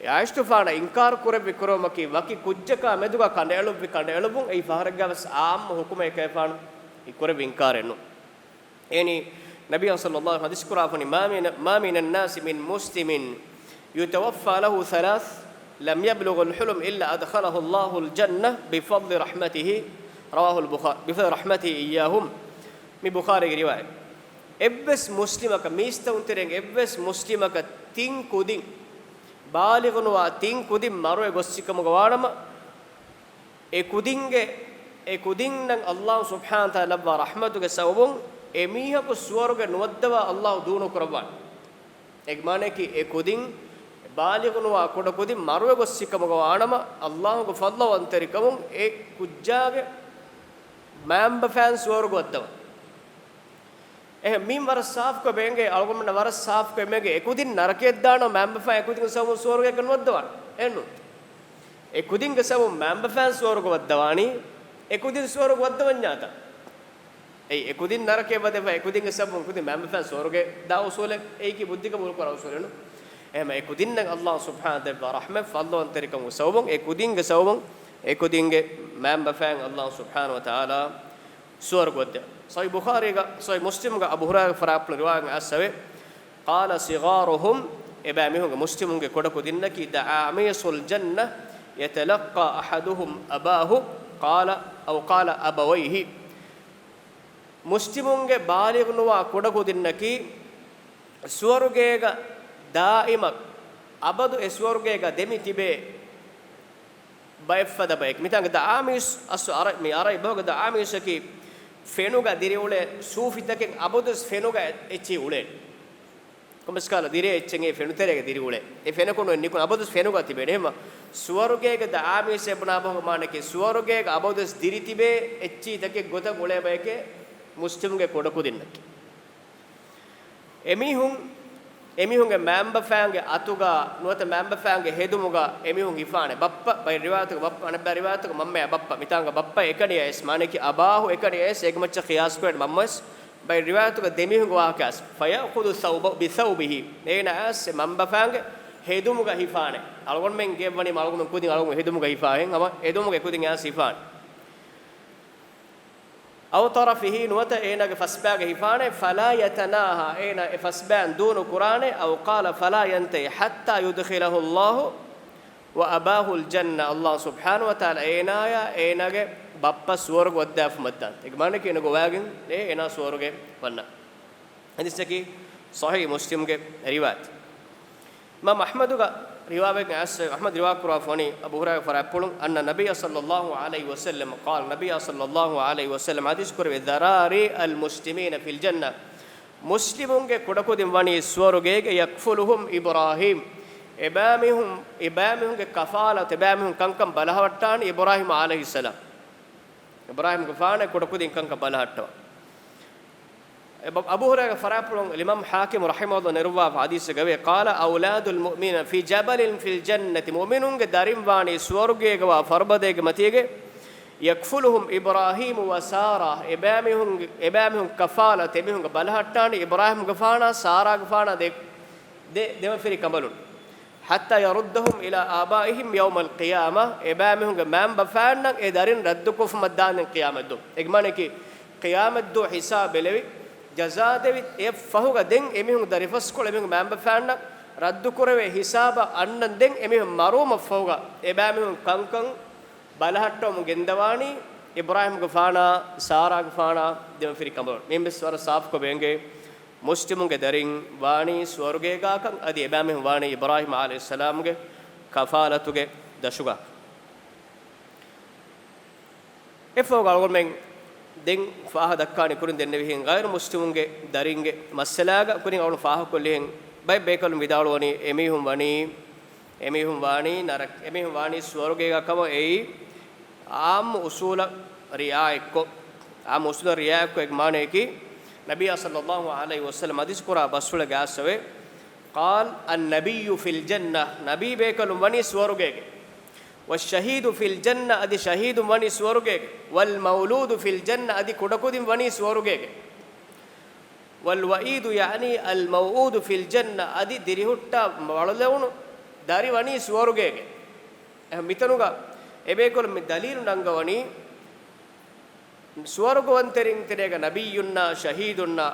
ޢާއިޝަތުފާނަށް އިންކާރު ކުރެއްވި ކުރުމަކީ ވަކި ކުއްޖަކާ މެދުގަ ކަނޑައެޅުއްވި ކަނޑައެޅުއްވުން. އެއީ ފަހަރެއްގަ ވެސް ޢާއްމު ޙުކުމެއް ކޭފާނު އެ ކުރެއްވި އިންކާރެއް ނޫން. އެހެނީ ނަބިއްޔާ ޞައްލައްލާހު ޙަދީޘް ކުރާފަނީ، ما من، ما من الناس من مسلم يتوفى له ثلاث لم يبلغ الحلم إلا أدخله الله الجنة بفضل رحمته، رواه البخاري، بفضل رحمته إياهم. މި ބުޚާރީގެ ރިވާޔަތް. އެއްވެސް މުސްލިމަކަށް، މީސްތަކުން ތެރޭގެ އެއްވެސް މުސްލިމަކަށް ތިން ކުދިން، ބާލިޣުނުވާ ތިން ކުދިން މަރުވެ ގޮއްސިކަމުގަ ވާނަމަ، އެ ކުދިންގެ، އެ ކުދިންނަށް ﷲ ސުބްޙާނަހޫ ވަތަޢާލާ ލައްވާ ރަޙްމަތުގެ ސަބަބުން އެ މީހަކު ސުވަރުގެ ނުވައްދަވާ ﷲ ދޫ ނުކުރައްވާނެ. އޭގެ މާނައަކީ އެ ކުދިން، ބާލިޣުނުވާ ކުޑަ ކުދިން މަރުވެ ގޮއްސިކަމުގަ ވާނަމަ، ﷲ ގެ ފަޟްލުވަންތެރިކަމުން އެ ކުއްޖާގެ މައިންބަފައިން ސުވަރުގެ ވައްދަވާނެ. އެހެން މީން ވަރަށް ސާފުކޮށް ބޭނގޭ، އަޅުގަނޑުމެންނަށް ވަރަށް ސާފުކޮށް އެނގޭ، އެ ކުދިން ނަރަކަޔަށް ދާނަމަ މައިންބަފައިން އެ ކުދިންގެ ސަބަބުން ސުވަރުގެއަކަށް ނުވައްދަވާނެ. އެއްނު. އެ ކުދިންގެ ސަބަބުން މައިންބަފައިން ސުވަރުގެ ވައްދަވާނީ، އެ ކުދިން ސުވަރުގެ ވައްދަވަންޏާތަ؟ އެއީ އެ ކުދިން ނަރަކަޔަށް ވަދެފަ، އެ ކުދިންގެ ސަބަބުން ކުދިން މައިންބަފައިން ސުވަރުގެ ދާ އުސޫލެއް، އެއީކީ ބުއްދި ގަބޫލުކުރާ އުސޫލެއް ނޫން. އެހެން އެ ކުދިންނަށް ﷲ ސުބްޙާނަހޫ ދެއްވާ ރަޙްމަތް ފަޟްލުވަންތެރިކަމުގެ ސަބަބުން، އެ ކުދިންގެ ސަބަބުން، އެ ކުދިންގެ މައިންބަފައިން ﷲ ސުބްޙާނަހޫ ވަތަޢާލާ ސުވަރުގެ ވައްދެ. ޞަޙީޙު ބުޚާރީގަ، ޞަޙީޙު މުސްލިމްގަ އަބޫ ހުރައިރާގެ ފަރާތުން ރިވާޔަތް އައިސްސަވެ. قال صغارهم، އެބައިމީހުންގެ މުސްލިމުންގެ ކުޑަކުދިންނަކީ، دعاميص الجنة يتلقى أحدهم أباه، قال، أو قال أبويه. މުސްލިމުންގެ ބާލިޣުނުވާ ކުޑަކުދިންނަކީ، ސުވަރުގޭގަ ދާއިމަށް އަބަދު އެ ސުވަރުގޭގަ ދެމި ތިބޭ ބައެއްފަދަ ބައެއް. މިތާނގެ ދައާމީސް އަސްލު އަރަ-، މި އަރަބި ބަހުގެ ދައާމީސަކީ ފެނުގަ ދިރިއުޅޭ ސޫފިތަކެއް އަބަދުވެސް ފެނުގަ އެ-، އެއްޗެހި އުޅޭނެ. ކޮންމެސް ކަހަލަ ދިރޭ އެއްޗެއް އެ ފެނުތެރޭގަ ދިރިއުޅޭ. އެ ފެނަކުނު ނިކުން އަބަދުވެސް ފެނުގަ ތިބޭނެ. އެހެންމަ ސުވަރުގޭގެ ދައާމީސް އެ ބުނާ ބަހުގެ މާނައަކީ ސުވަރުގޭގަ އަބަދުވެސް ދިރި ތިބޭ އެއްޗިތަކެއް ގޮތަށް އުޅޭ ބަޔެކޭ މުސްލިމުގެ ކުޑަކުދިންނަކީ. އެމީހުން، އެމީހުންގެ މައިންބަފައިންގެ އަތުގަ ނުވަތަ މައިންބަފައިންގެ ހެދުމުގަ އެމީހުން ހިފާނެ. ބައްޕަ، ބައެއް ރިވާޔަތުގަ ބައްޕަ، އަނެއްބައި ރިވާޔަތުގަ މަންމަޔާ ބައްޕަ. މިތާނގަ ބައްޕަ އެކަނި އައިސް، މާނައަކީ އަބާހު އެކަނި އައިސް، އޭގެ މައްޗަށް ޤިޔާސް ކުރޭ މަންމަވެސް. ބައެއް ރިވާޔަތުގަ ދެމީހުންގެ ވާހަކަ އައިސް. فيأخذ ثوب، بثوبه، އޭނަ އައިސް މަންބަފައިންގެ ހެދުމުގަ ހިފާނެ. އަޅުގަނޑުމެން ގެއްވަނީ އަޅުގަނޑު ކުދިން އަޅުގަނޑު ހެދުމުގަ ހިފާހެން ހަމަ ހެދުމުގެ ކުދިން އައިސް ހިފާނެ. أو طرفه، ނުވަތަ އޭނާގެ ފަސްބައިގަ ހިފާނެ. فلا يتناهى، އޭނާ އެ ފަސްބައިން ދޫނު ކުރާނެ. أو قال فلا ينتهي حتى يدخله الله وأباه الجنة، ﷲ ސުބްޙާނަހޫ ވަތަޢާލާ އޭނާޔާ އޭނާގެ ބައްޕަ ސުވަރުގެ ވައްދާފުމަށްދާން. އޭގެ މާނައަކީ އޭނަ ގޮވާގެން އޭނާ ސުވަރުގެ ވަންނަ. ޙަދީޘަކީ ޞަޙީޙު މުސްލިމްގެ ރިވާޔަތެއް. އިމާމް އަޙްމަދުގެ ރިވާވެގެން އައިސް، އަޙްމަދު ރިވާ ކުރާފަ ވަނީ އަބޫ ހުރައިރާ ފަރާތްޕުޅުން، أن النبي صلى الله عليه وسلم قال، ނަބިއްޔާ ޞައްލައްލާހު ޢަލައިހި ވަސައްލަމް ޙަދީޘް ކުރެއްވި، ذراري المسلمين في الجنة، މުސްލިމުންގެ ކުޑަކުދިން ވަނީ ސުވަރުގޭގެ، يكفلهم إبراهيم، އެބައިމީހުން، އެބައިމީހުންގެ ކަފާލަތު، އެބައިމީހުން ކަންކަން ބަލަހައްޓާނީ އިބްރާހީމް ޢަލައިހިއްސަލާމް. އިބްރާހީމްގެފާނަށް ކުޑަކުދިން ކަންކަން ބަލަހައްޓަވާ. އެ ބަ-، އަބޫ ހުރައިރާގެ ފަރާތްޕުޅުން އިމާމް ޙާކިމް ރަޙިމަހުﷲ ނެރުއްވާފަ ޙަދީޘެއްގައި، قال أولاد المؤمنين في جبل في الجنة، މުއުމިނުންގެ ދަރިން ވާނީ ސުވަރުގޭގަވާ ފަރުބަދައިގެ މަތީގައި، يكفلهم إبراهيم وسارة، އެބައިމީހުން، އެބައިމީހުން ކަފާލަތު، އެމީހުންގެ ބަލަހައްޓާނީ އިބްރާހީމްގެފާނާ ސާރާގެފާނާ ދެ، ދެ، ދެމަފިރި ކަނބަލުން. حتى يردهم إلى آبائهم يوم القيامة، އެބައިމީހުންގެ މައިންބަފައިންނަށް އެ ދަރިން ރައްދުކޮށްފުމަށްދާނެ ޤިޔާމަތްދުވަހު. އޭގެ މާނައަކީ، ޤިޔާމަތްދުވަހު ހިސާބު އެޅެވި، ޖަޒާ ދެވި، އެއަށްފަހުގަ ދެން އެމީހުން ދަރިފަސްކޮޅު އެމީހުން މައިންބަފައިންނަށް ރައްދުކުރެވޭ ހިސާބަށް އަންނަން ދެން އެމީހުން މަރުވުމަށްފަހުގަ، އެބައިމީހުން ކަންކަން ބަލަހައްޓަވަމުން ގެންދަވާނީ އިބްރާހީމްގެފާނާ، ސާރާގެފާނާ ދެމަފިރި ކަނބަލުން. މިއިން ވެސް ވަރަށް ސާފުކޮށް ބޭނގޭ. މުސްލިމުންގެ ދަރިން ވާނީ ސުވަރުގޭގާކަން، އަދި އެބައިމީހުން ވާނީ އިބްރާހީމް ޢަލައިހިއްސަލާމްގެ ކަފާލަތުގެ ދަށުގާ. އެފަހުގަ އަޅުގަނޑުމެން ދެން ފާހަ ދައްކާނީ ކުރިން ދެންނެވިހެން ޣައިރު މުސްލިމުންގެ ދަރިންގެ މައްސަލާގަ ކުރިން އަޅުގަނޑު ފާހަކޮށްލިހެން ބައެއް ބޭކަލުން ވިދާޅުވަނީ އެމީހުން ވަނީ، އެމީހުން ވާނީ ނަރަ-، އެމީހުން ވާނީ ސުވަރުގޭގާ ކަމަށް. އެއީ ޢާއްމު އުޞޫލަށް ރިޢާޔަތްކޮށް، ޢާއްމު އުޞޫލަށް ރިޢާޔަތްކޮށް އޭގެ މާނައަކީ، ނަބިއްޔާ ޞައްލައްލާހު ޢަލައިހި ވަސައްލަމް ޙަދީޘް ކުރާ ބަސްފުޅެއްގަ އައިސްފަވޭ، قال النبي في الجنة، ނަބީ ބޭކަލުން ވަނީ ސުވަރުގޭގަ. والشهيد في الجنة، އަދި ޝަހީދުން ވަނީ ސުވަރުގޭގަ. والمولود في الجنة، އަދި ކުޑަކުދިން ވަނީ ސުވަރުގޭގަ. والوعيد يعني الموعود في الجنة، އަދި ދިރިހުއްޓާ ވަޅުލެވުނު ދަރި ވަނީ ސުވަރުގޭގަ. އެހެން މިތަނުގަ އެބޭކަލުން މި ދަލީލު ނަންގަވަނީ، ސުވަރުގަވަންތެރިން ތެރޭގަ ނަބިއްޔުންނާ، ޝަހީދުންނާ،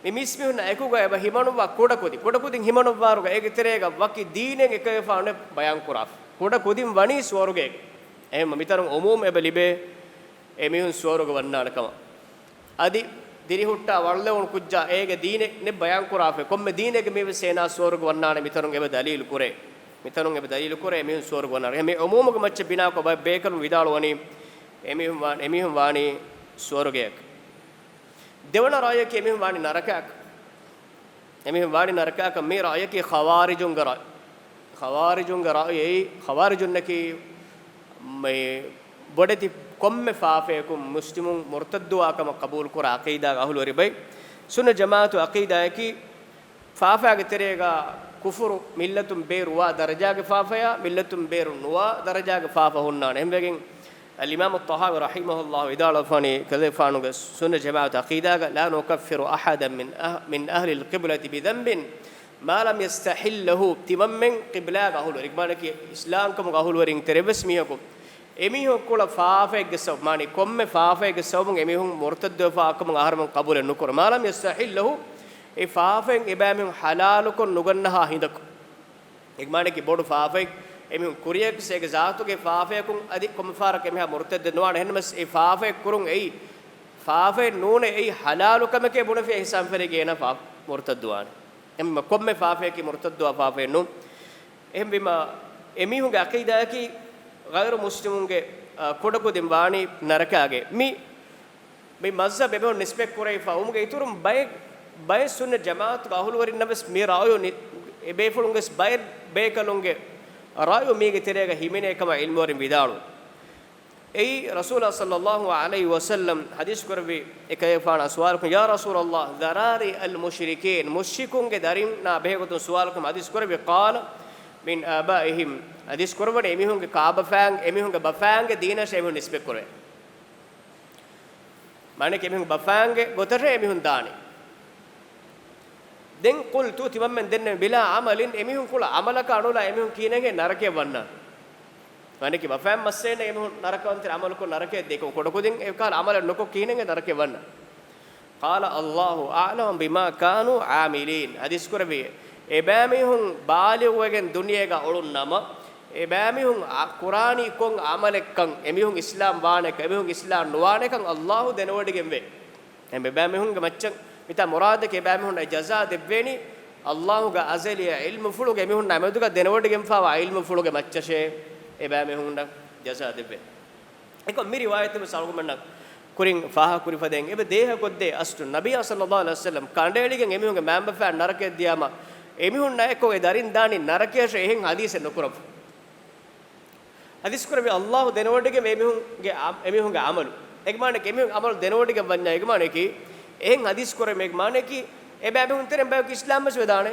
މި މީސްމީހުންނާ އެކުގަ އެބަ ހިމަނުއްވާ ކުޑަކުދިން، ކުޑަކުދިން ހިމަނުއްވާރުގަ އޭގެ ތެރޭގަ ވަކި ދީނެއް އެކަވެފާނެ ބަޔާން ކުރާފަ. ކުޑަކުދިން ވަނީ ސުވަރުގޭގަ. އެހެންމަ މިތަނުން އުމޫމް އެބަ ލިބޭ އެމީހުން ސުވަރުގަ ވަންނާނެ ކަމަށް. އަދި ދިރިހުއްޓާ ވަޅުލެވުނު ކުއްޖާ އޭގެ ދީނެއް ނެތް ބަޔާން ކުރާފަ. ކޮންމެ ދީނެއްގެ މީހުން ވެސް އޭނާ ސުވަރުގަ ވަންނާނެ މިތަނުން އެބަ ދަލީލު ކުރޭ. މިތަނުން އެބަ ދަލީލު ކުރޭ އެމީހުން ސުވަރުގަ ވަންނާނެ. އެހެން މި އުމޫމުގެ މައްޗަށް ބިނާކޮށް ބައެއް ބޭކަލުން ވިދާޅުވަނީ އެމީހުން ވާ-، އެމީހުން ވާނީ ސުވަރުގެއަކަށް. ދެވަނަ ރާއްޔަކީ އެމީހުން ވާނީ ނަރަކައަކަށް. އެމީހުން ވާނީ ނަރަކައަކަށް. މި ރާއްޔަކީ ޚަވާރިޖުންގެ ރާއްޔެއް. ޚަވާރިޖުންގެ ރާއްޔެއް. ޚަވާރިޖުންނަކީ މި ބޮޑެތި ކޮންމެ ފާފަޔަކުން މުސްލިމުން މުރުތައްދުވާ ކަމަށް ޤަބޫލުކުރާ ޢަޤީދާގެ އަހުލުވެރި ބައެއް. ސުންނަ ޖަމާޢަތު ޢަޤީދާއަކީ ފާފައިގެ ތެރޭގަ ކުފުރު މިއްލަތުން ބޭރު ވާ ދަރަޖާގެ ފާފަޔާ، މިއްލަތުން ބޭރު ނުވާ ދަރަޖާގެ ފާފަ ހުންނާނެ. އެހެންވެގެން އަލްއިމާމު އައްޠަޙާވީ ރަޙިމަހުﷲ ވިދާޅުވެފާނީ، ކަލޭފާނުގެ ސުންނަ ޖަމާޢަތު ޢަޤީދާގަ، لا نكفر أحدا من أه-، من أهل القبلة بذنب ما لم يستحله، ތިމަންމެން ޤިބްލާގެ އަހުލުވެރި، މާނައަކީ އިސްލާމްކަމުގެ އަހުލުވެރިން ތެރެއްވެސް މީހަކު އެމީހުން ކުޅަ ފާފައެއްގެ ސަބަބު، މާނައީ ކޮންމެ ފާފައެއްގެ ސަބަބުން އެމީހުން މުރުތައްދުވެފާ ކަމަށް އަހަރުމެން ޤަބޫލެއް ނުކުރޭ. ما لم يستحله، އެ ފާފައެއް އެބައިމީހުން ޙަލާލުކޮށް ނުގަންނަހާ ހިނދަކު. އެ މާނައަކީ ބޮޑު ފާފައެއް އެމީހުން ކުރިޔަކަސް އޭގެ ޒާތުގެ ފާފަޔަކުން އަދި ކޮންމެ ފަހަރަކު އެމީހާ މުރުތައްދެއް ނުވާނެ. އެހެންނަމަވެސް އެ ފާފައެއް ކުރުން އެއީ ފާފައެއް ނޫނޭ، އެއީ ޙަލާލު ކަމެކޭ ބުނެފިޔާ ހިސާބުން ފެށިގެން އޭނާ ފާ-، މުރުތައްދުވާނެ. އެމަ ކޮންމެ ފާފައަކީ މުރުތައްދުވާ ފާފައެއް ނޫން. އެހެންވީމަ، އެމީހުންގެ ޢަޤީދާއަކީ ޣައިރު މުސްލިމުންގެ، އަ، ކުޑަކުދިން ވާނީ ނަރަކާގެ. މި، މި މަޒްހަބް އެބަހުން ނިސްބަތް ކުރެވިފަ އުމުގެ އިތުރުން ބައެއް، ބައެއް ސުންނަ ޖަމާޢަތުގެ އަހުލުވެރިންނަށް ވެސް މި ރާޔު ނި-، އެބޭފުޅުންގެ ވެސް ބައެއް ބޭކަލުންގެ ރާޔު މީގެ ތެރޭގަ ހިމެނޭ ކަމަށް ޢިލްމުވެރިން ވިދާޅުވި. އެއީ، ރަސޫލާ ޞައްލައްލާހު ޢަލައިހި ވަސައްލަމް ޙަދީޘް ކުރެއްވި އެކަލޭގެފާނާ ސުވާލުކުން، "يا رسول الله، ذراري المشركين، މުޝްރިކުންގެ ދަރިންނާ ބެހޭ ގޮތުން ސުވާލުކުރުމަށް" ޙަދީޘް ކުރެއްވި، قال، "من آبائهم"، ޙަދީޘް ކުރެއްވަނީ އެމީހުންގެ ކާބަފައިން، އެމީހުންގެ ބަފައިންގެ ދީނަށް އެމީހުން ނިސްބަތް ކުރޭ. މާނައަކީ އެމީހުން ބަފައިންގެ ގޮތަށޭ އެމީހުން ދާނީ. ދެން، قلت، ތިމަންމެން ދެންނެވި، "بلا عمل"، އެމީހުން ކުޅަ ޢަމަލަކާ ނުލާ އެމީހުން ކިހިނެއްހޭ ނަރަކަޔަށް ވަންނާނީ؟ މާނައަކީ ބަފައިން މައްސަލައިން އެމީހުން ނަރަކަވަންތެރި ޢަމަލުކޮށް ނަރަކަޔަށް ދޭ، ކޮ-، ކުޑަކުދިން އެކަހަލަ ޢަމަލެއް ނުކޮށް ކިހިނެއްހޭ ނަރަކަޔަށް ވަންނާނީ؟ قال، "الله أعلم بما كانوا عاملين"، ޙަދީޘް ކުރެއްވި، އެބައިމީހުން ބާލިޣުވެގެން ދުނިޔޭގަ އުޅުން ނަމަ، އެބައިމީހުން އަ-، ކުރާނީ ކޮން ޢަމަލެއްކަން، އެމީހުން އިސްލާމް ވާނެކަން، އެމީހުން އިސްލާމް ނުވާނެކަން ﷲ ދެނެވޮޑިގެންވޭ. އެ އެބައިމީހުންގެ މައްޗަށް މިތާ މުރާދަކީ އެބައިމީހުންނަށް ޖަޒާ ދެއްވޭނީ ﷲ ގެ އަޒަލީ ޢިލްމުފުޅުގެ އެމީހުންނާ މެދުގަ ދެނެވޮޑިގެންފާވާ ޢިލްމުފުޅުގެ މައްޗަށޭ އެބައިމީހުންނަށް ޖަޒާ ދެއްވޭ. އެކަމް މި ރިވާޔަތު ވެސް އަޅުގަނޑުމެންނަށް ކުރިން ފާހަގަކުރި ފަދައިން، އެބަ ދޭހަ ކޮށްދޭ އަސްލު ނަބިއްޔާ ޞައްލައްލާހު ޢަލައިހި ވަސައްލަމް ކަނޑައެޅިގެން އެމީހުންގެ މައިންބަފައިން ނަރަކަޔަށް ދިޔާމަ، އެމީހުންނާ އެއްކޮށް އެ ދަރިން ދާނީ ނަރަކަޔަށޭ އެހެން ޙަދީޘެއް ނުކުރައްވާ. ޙަދީޘް ކުރެއްވި ﷲ ދެނެވޮޑިގެން އެމީހުންގެ އަ-، އެމީހުންގެ ޢަމަލު. އޭގެ މާނައަކީ އެމީހުން ޢަމަލު ދެނެވޮޑިގެން ވަންޏާ އޭގެ މާނައަކީ އެހެން ޙަދީޘް ކުރެއްވީމޭގެ މާނައަކީ އެބައިމީހުން ތެރެއިން ބަޔަކު އިސްލާމް ވެސް ވެދާނެ.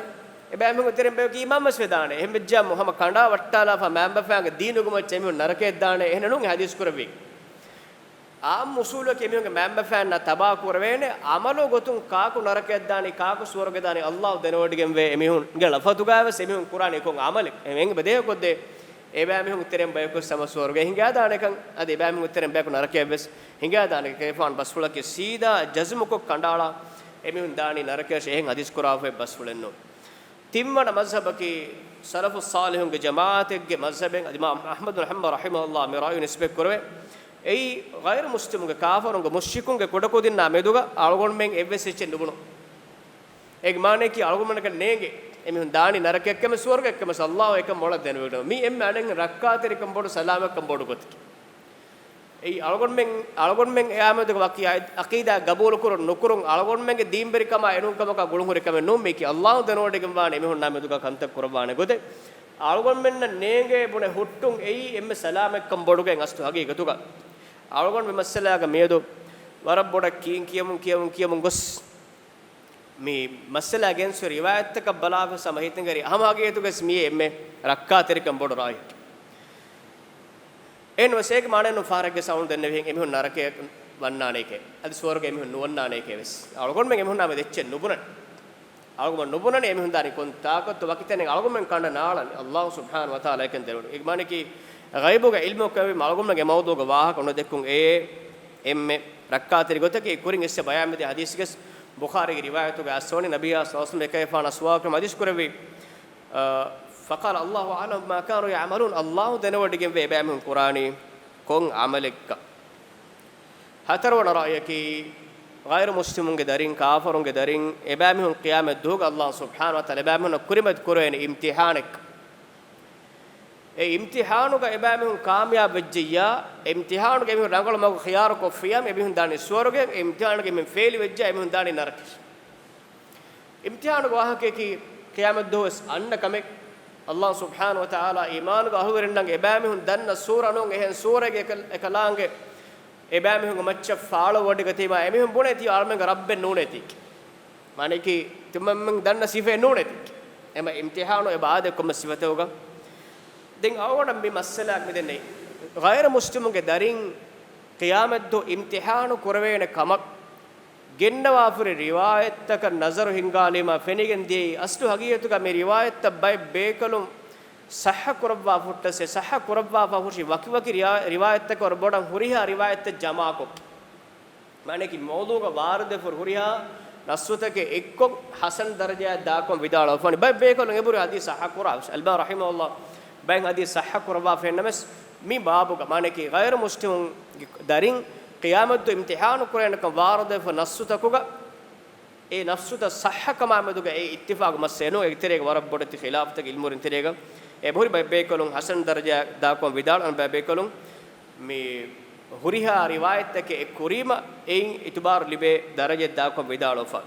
އެބައިމީހުން ތެރެއިން ބަޔަކު އީމާން ވެސް ވެދާނެ. އެހެން ވެއްޖާ ހަމަ ކަނޑާ ވައްޓާލާފަ މައިންބަފައިންގެ ދީނުގެ މައްޗަށް އެމީހުން ނަރަކަޔަށް ދާނެ. އެހެނެއް ނޫން ޙަދީޘް ކުރެއްވީ. އާއްމު އުޞޫލަކީ އެމީހުންގެ މައިންބަފައިންނާ ތަބާ ކުރެވޭނެ ޢަމަލު ގޮތުން ކާކު ނަރަކަޔަށް ދާނީ، ކާކު ސުވަރުގެ ދާނީ ﷲ ދެނެވޮޑިގެންވޭ. އެމީހުންގެ ލަފަޒުގައި ވެސް އެމީހުން ކުރާނީ ކޮން ޢަމަލެއް؟ އެ އެނގި ބެދޭ ކޮށްދޭ. އެބައިމީހުން ތެރެއިން ބަޔަކު ސަމަ ސުވަރުގެ ހިނގާދާނެކަން، އަދި އެބައިމީހުން ތެރެއިން ބަޔަކު ނަރަކަޔަށް ވެސް ހިނގާދާނެ ކަލޭގެފާނު ބަސްފުޅަކީ ސީދާ ޖަޒުމުކޮށް ކަނޑައަޅާ އެމީހުން ދާނީ ނަރަކަޔަށޭ އެހެން ޙަދީޘް ކުރާފައި ބަސްފުޅެއް ނޫން. ތިންވަނަ މަޒްހަބަކީ ސަލަފުއް ޞާލިޙުންގެ ޖަމާޢަތެއްގެ މަޒްހަބެއް، އަދި އިމާމް އަޙްމަދު ބިން ޙަންބަލް ރަޙިމަހުﷲ މި ރާޔު ނިސްބަތް ކުރެވޭ. އެއީ ޣައިރު މުސްލިމުންގެ ކާފަރުންގެ މުޝްރިކުންގެ ކުޑަކުދިންނާ މެދުގަ އަޅުގަނޑުމެން އެއްވެސް އެއްޗެއް ނުބުނުން. އޭގެ މާނައަކީ އަޅުގަނޑުމެންނަކަށް ނޭނގޭ އެމީހުން ދާނީ ނަރަކަޔަށް ކަމެއް ސުވަރުގެއަށް ކަމެއް ﷲ އެކަން މޮޅަށް ދެނެވޮޑިގެން. މީ އެންމެ އަނެއް ރައްކާތެރިކަން ބޮޑު ސަލާމަތްކަން ބޮޑު ގޮތަކީ. އެއީ އަޅުގަނޑުމެން، އަޅުގަނޑުމެން އެއާ މެދުގަ ވަކި އަ-، ޢަޤީދާ ގަބޫލުކުރުން ނުކުރުން، އަޅުގަނޑުމެންގެ ދީންވެރިކަމާ އެނޫންކަމަކާ ގުޅުންހުރި ކަމެއް ނޫން. މީކީ ﷲ ދެނެވޮޑިގެންވާނެ އެމީހުންނާ މެދުގަ ކަންތައް ކުރައްވާނެ ގޮތެއް. އަޅުގަނޑުމެންނަށް ނޭނގޭ ބުނެ ހުއްޓުން އެއީ އެންމެ ސަލާމަތްކަން ބޮޑުގެ އަސްލު ހަގީގަތުގަ. އަޅުގަނޑު މި މައްސަލާގަ މިއަދު ވަރަށް ބޮޑަށް ކީން ކިޔަމުން، ކިޔަމުން، ކިޔަމުން ގޮސް، މި މައްސަލާ ގެންސު ރިވާޔަތްތަކަށް ބަލާފަ ސަމަ ހިތަށް އެރި ހަމަ ހަގީގަތުގަސް މިއީ އެންމެ ރައްކާތެރިކަން ބޮޑު ރާއި. އެހެން ވެސް އޭގެ މާނައެއް ނޫން ފަހަރެއްގެ ސަވުން ދެންނެވިހެން އެމީހުން ނަރަކަޔަށް ވަންނާނޭކޭ، އަދި ސުވަރުގެ އެމީހުން ނުވަންނާނޭކޭ ވެސް. އަޅުގަނޑުމެން އެމީހުންނާ މެދު އެއްޗެއް ނުބުނަން. އަޅުގަނޑު ނުބުނަނީ އެމީހުން ދާނީ ކޮން ތާކަތު ވަކި ތަނެއް އަޅުގަނޑުމެން ކަނޑަ ނާޅަން. ﷲ ސުބްޙާނަހޫ ވަތަޢާލާ އެކަން ދެނެވޮޑި. އޭގެ މާނައަކީ ޣައިބުގެ ޢިލްމު ކަމެއް އަޅުގަނޑުމެންގެ މައުޟޫޢުގަ ވާހަކަ ނުދެއްކުން އެއީ އެންމެ ރައްކާތެރި ގޮތަކީ. ކުރިން އިސް ބަޔާންވެދިޔަ ޙަދީޘްގެ ބުޚާރީގެ ރިވާޔަތުގަ އައްސަވަނީ ނަބިއްޔާ ޞައްލައްލާހު ޢަލައިހި ވަސައްލަމް އެކަލޭގެފާނާ ސުވާލު ކުރަމުން ޙަދީޘް ކުރެއްވި، އަ، فقال الله أعلم بما كانوا يعملون، ﷲ ދެނެވޮޑިގެންވޭ އެބައިމީހުން ކުރާނީ ކޮން ޢަމަލެއްކަން. ހަތަރުވަނަ ރާއިއަކީ، ޣައިރު މުސްލިމުންގެ ދަރިން، ކާފަރުންގެ ދަރިން، އެބައިމީހުން ޤިޔާމަތް ދުވަހުގަ ﷲ ސުބްޙާނަހޫ ވަތަޢާލާ އެބައިމީހުންނަށް ކުރިމަތި ކުރެވޭނެ އިމްތިޙާނެއް. އެ އިމްތިޙާނުގަ އެބައިމީހުން ކާމިޔާބު ވެއްޖެއްޔާ، އެ އިމްތިޙާނުގަ އެމީހުން ރަނގަޅު މަގު ޚިޔާރުކޮށްފިޔާ، އެމީހުން ދާނީ ސުވަރުގެ، އެ އިމްތިޙާނުގަ އެމީހުން ފެއިލް ވެއްޖެއްޔާ، އެމީހުން ދާނީ ނަރަކަ. އިމްތިޙާނުގެ ވާހަކަޔަކީ، ޤިޔާމަތް ދުވަހުވެސް އަންނަ ކަމެއް. ﷲ ސުބްޙާނަހޫ ވަތަޢާލާ އީމާނުގެ އަހުލުވެރިންނަށް އެބައިމީހުން ދަންނަ ސޫރަ ނޫން، އެހެން ސޫރައެއްގެ އެކަ-، އެކަލާނގެ އެބައިމީހުންގެ މައްޗަށް ފާޅުއްވަޑިގަތީމާ، އެމީހުން ބުނޭތީ އަޅުމެންގެ ރައްބެއް ނޫނޭތީ. މާނައަކީ، ތިމަންމެން ދަންނަ ސިފައެއް ނޫނޭތީ. އެމަ އިމްތިޙާނު އެބަ އާދޭ ކޮންމެ ސިފަތަކުގަ. ދެން އަޅުގަނޑަށް މި މައްސަލަ މިދެންނެވި. ޣައިރު މުސްލިމުންގެ ދަރިން ޤިޔާމަތްދުވަހު އިމްތިޙާނު ކުރެވޭނެ ކަމަށް ގެންނަވާފައި ރިވާޔަތްތަކަށް ނަޒަރު ހިންގާލީމާ ފެނިގެން ދިޔައީ، އަސްލު ހަގީގަތުގަ މި ރިވާޔަތްތައް ބައެއް ބޭކަލުން ޞައްޙަ ކުރައްވާ ފުއްޓަސް، އެ ޞައްޙަ ކުރައްވާފަ ހުށި ވަކިވަކި ރިވާ-، ރިވާޔަތްތަކަށް ވަރަށް ބޮޑަށް ހުރިހާ ރިވާޔަތްތައް ޖަމާކޮށް، މާނައަކީ މައުޟޫޢުގަ ވާރިދުވެފަ ހުރިހާ ނައްޞުތަކެއް އެއްކޮށް ޙަސަން ދަރަޖައަށް ދާކަން ވިދާޅުވެފަނީ. ބައެއް ބޭކަލުން އެބުރި ޙަދީޘް ޞައްޙަ ކުރާ. އަލްބާނީ ރަޙިމަހުﷲ ބައެއް ޙަދީޘް ޞައްޙަ ކުރައްވާފައި ނަމަވެސް، މި ބާބުގަ މާނައަކީ ޣައިރު މުސްލިމުންގެ ދަރިން ޤިޔާމަތްދުވަހު އިމްތިޙާނު ކުރޭނެކަން ވާރިދުވެފަ ނައްޞުތަކުގަ އެ ނަފްސުތައް ޞައްޙަކަމާމެދުގަ އެ އިއްތިފާގު މައްސަލައެއް ނޫން. އޭގެ ތެރޭގަ ވަރަށް ބޮޑެތި ޚިލާފުތަކެއް ޢިލްމުވެރިން ތެރޭގަ. އެ ބަހުރި ބައެއް ބޭކަލުން ޙަސަން ދަރަޖައާ ދާކުން ވިދާޅު، އަނެއް ބައެއް ބޭކަލުން މި ހުރިހާ ރިވާޔަތްތަކެއް އެއްކުރީމަ އެއިން އިތުބާރު ލިބޭ ދަރަޖައެއް ދާކުން ވިދާޅުވެފަ.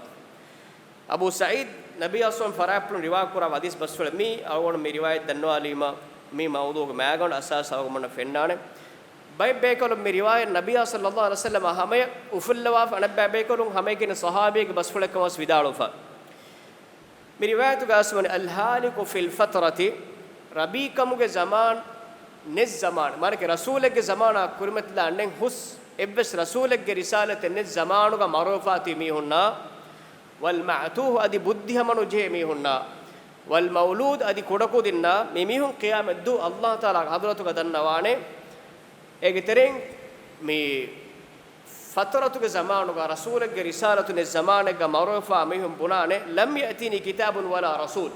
އަބޫ ސަޢީދު ނަބިއްޔާ ޞައް ފަރާތްޕުޅުން ރިވާ ކުރާ ޙަދީޘް ބަސްފުޅެއް މީ. އަޅުގަނޑު މި ރިވާޔަތް ދަންނަވާލީމަ، މީ މައުޟޫޢުގެ މައިގަނޑު އަސާސް އަޅުގަނޑަށް ފެންނާނެ. ބައެއް ބޭކަލުން މި ރިވާޔަތް ނަބިއްޔާ ޞައްލައްލާހު ޢަލައިހި ވަސައްލަމާ ހަމަޔަށް އުފުއްލަވާފަ، އަނެއްބައި ބޭކަލުން ހަމައެކަނި ޞަޙާބީގެ ބަސްފުޅެއް ކަމަށް ވިދާޅުވެފަ. މި ރިވާޔަތުގަ އައިސްވަނީ، "الهالك في الفترة"، ރަބީ ކަމުގެ ޒަމާން ނެތް ޒަމާން، މާނައަކީ ރަސޫލެއްގެ ޒަމާނާ ކުރިމަތިލާ ނެތް ހުސް، އެއްވެސް ރަސޫލެއްގެ ރިސާލަތެއް ނެތް ޒަމާނުގަ މަރުވެފާތީ މީހުންނާ، "والمعتوه"، އަދި ބުއްދި ހަމަނުޖެހޭ މީހުންނާ، "والمولود"، އަދި ކުޑަކުދިންނާ، މި މީހުން ޤިޔާމަތްދުވަހު ﷲ ތަޢާލާގެ ޙަޟްރަތުގަ ދަންނަވާނެ. އޭގެ ތެރެއިން މި ފަތުރަތުގެ ޒަމާނުގަ ރަސޫލެއްގެ ރިސާލަތު ނެތް ޒަމާނެއްގަ މަރުވެފާ މީހުން ބުނާނެ، "لم يأتني كتاب ولا رسول"،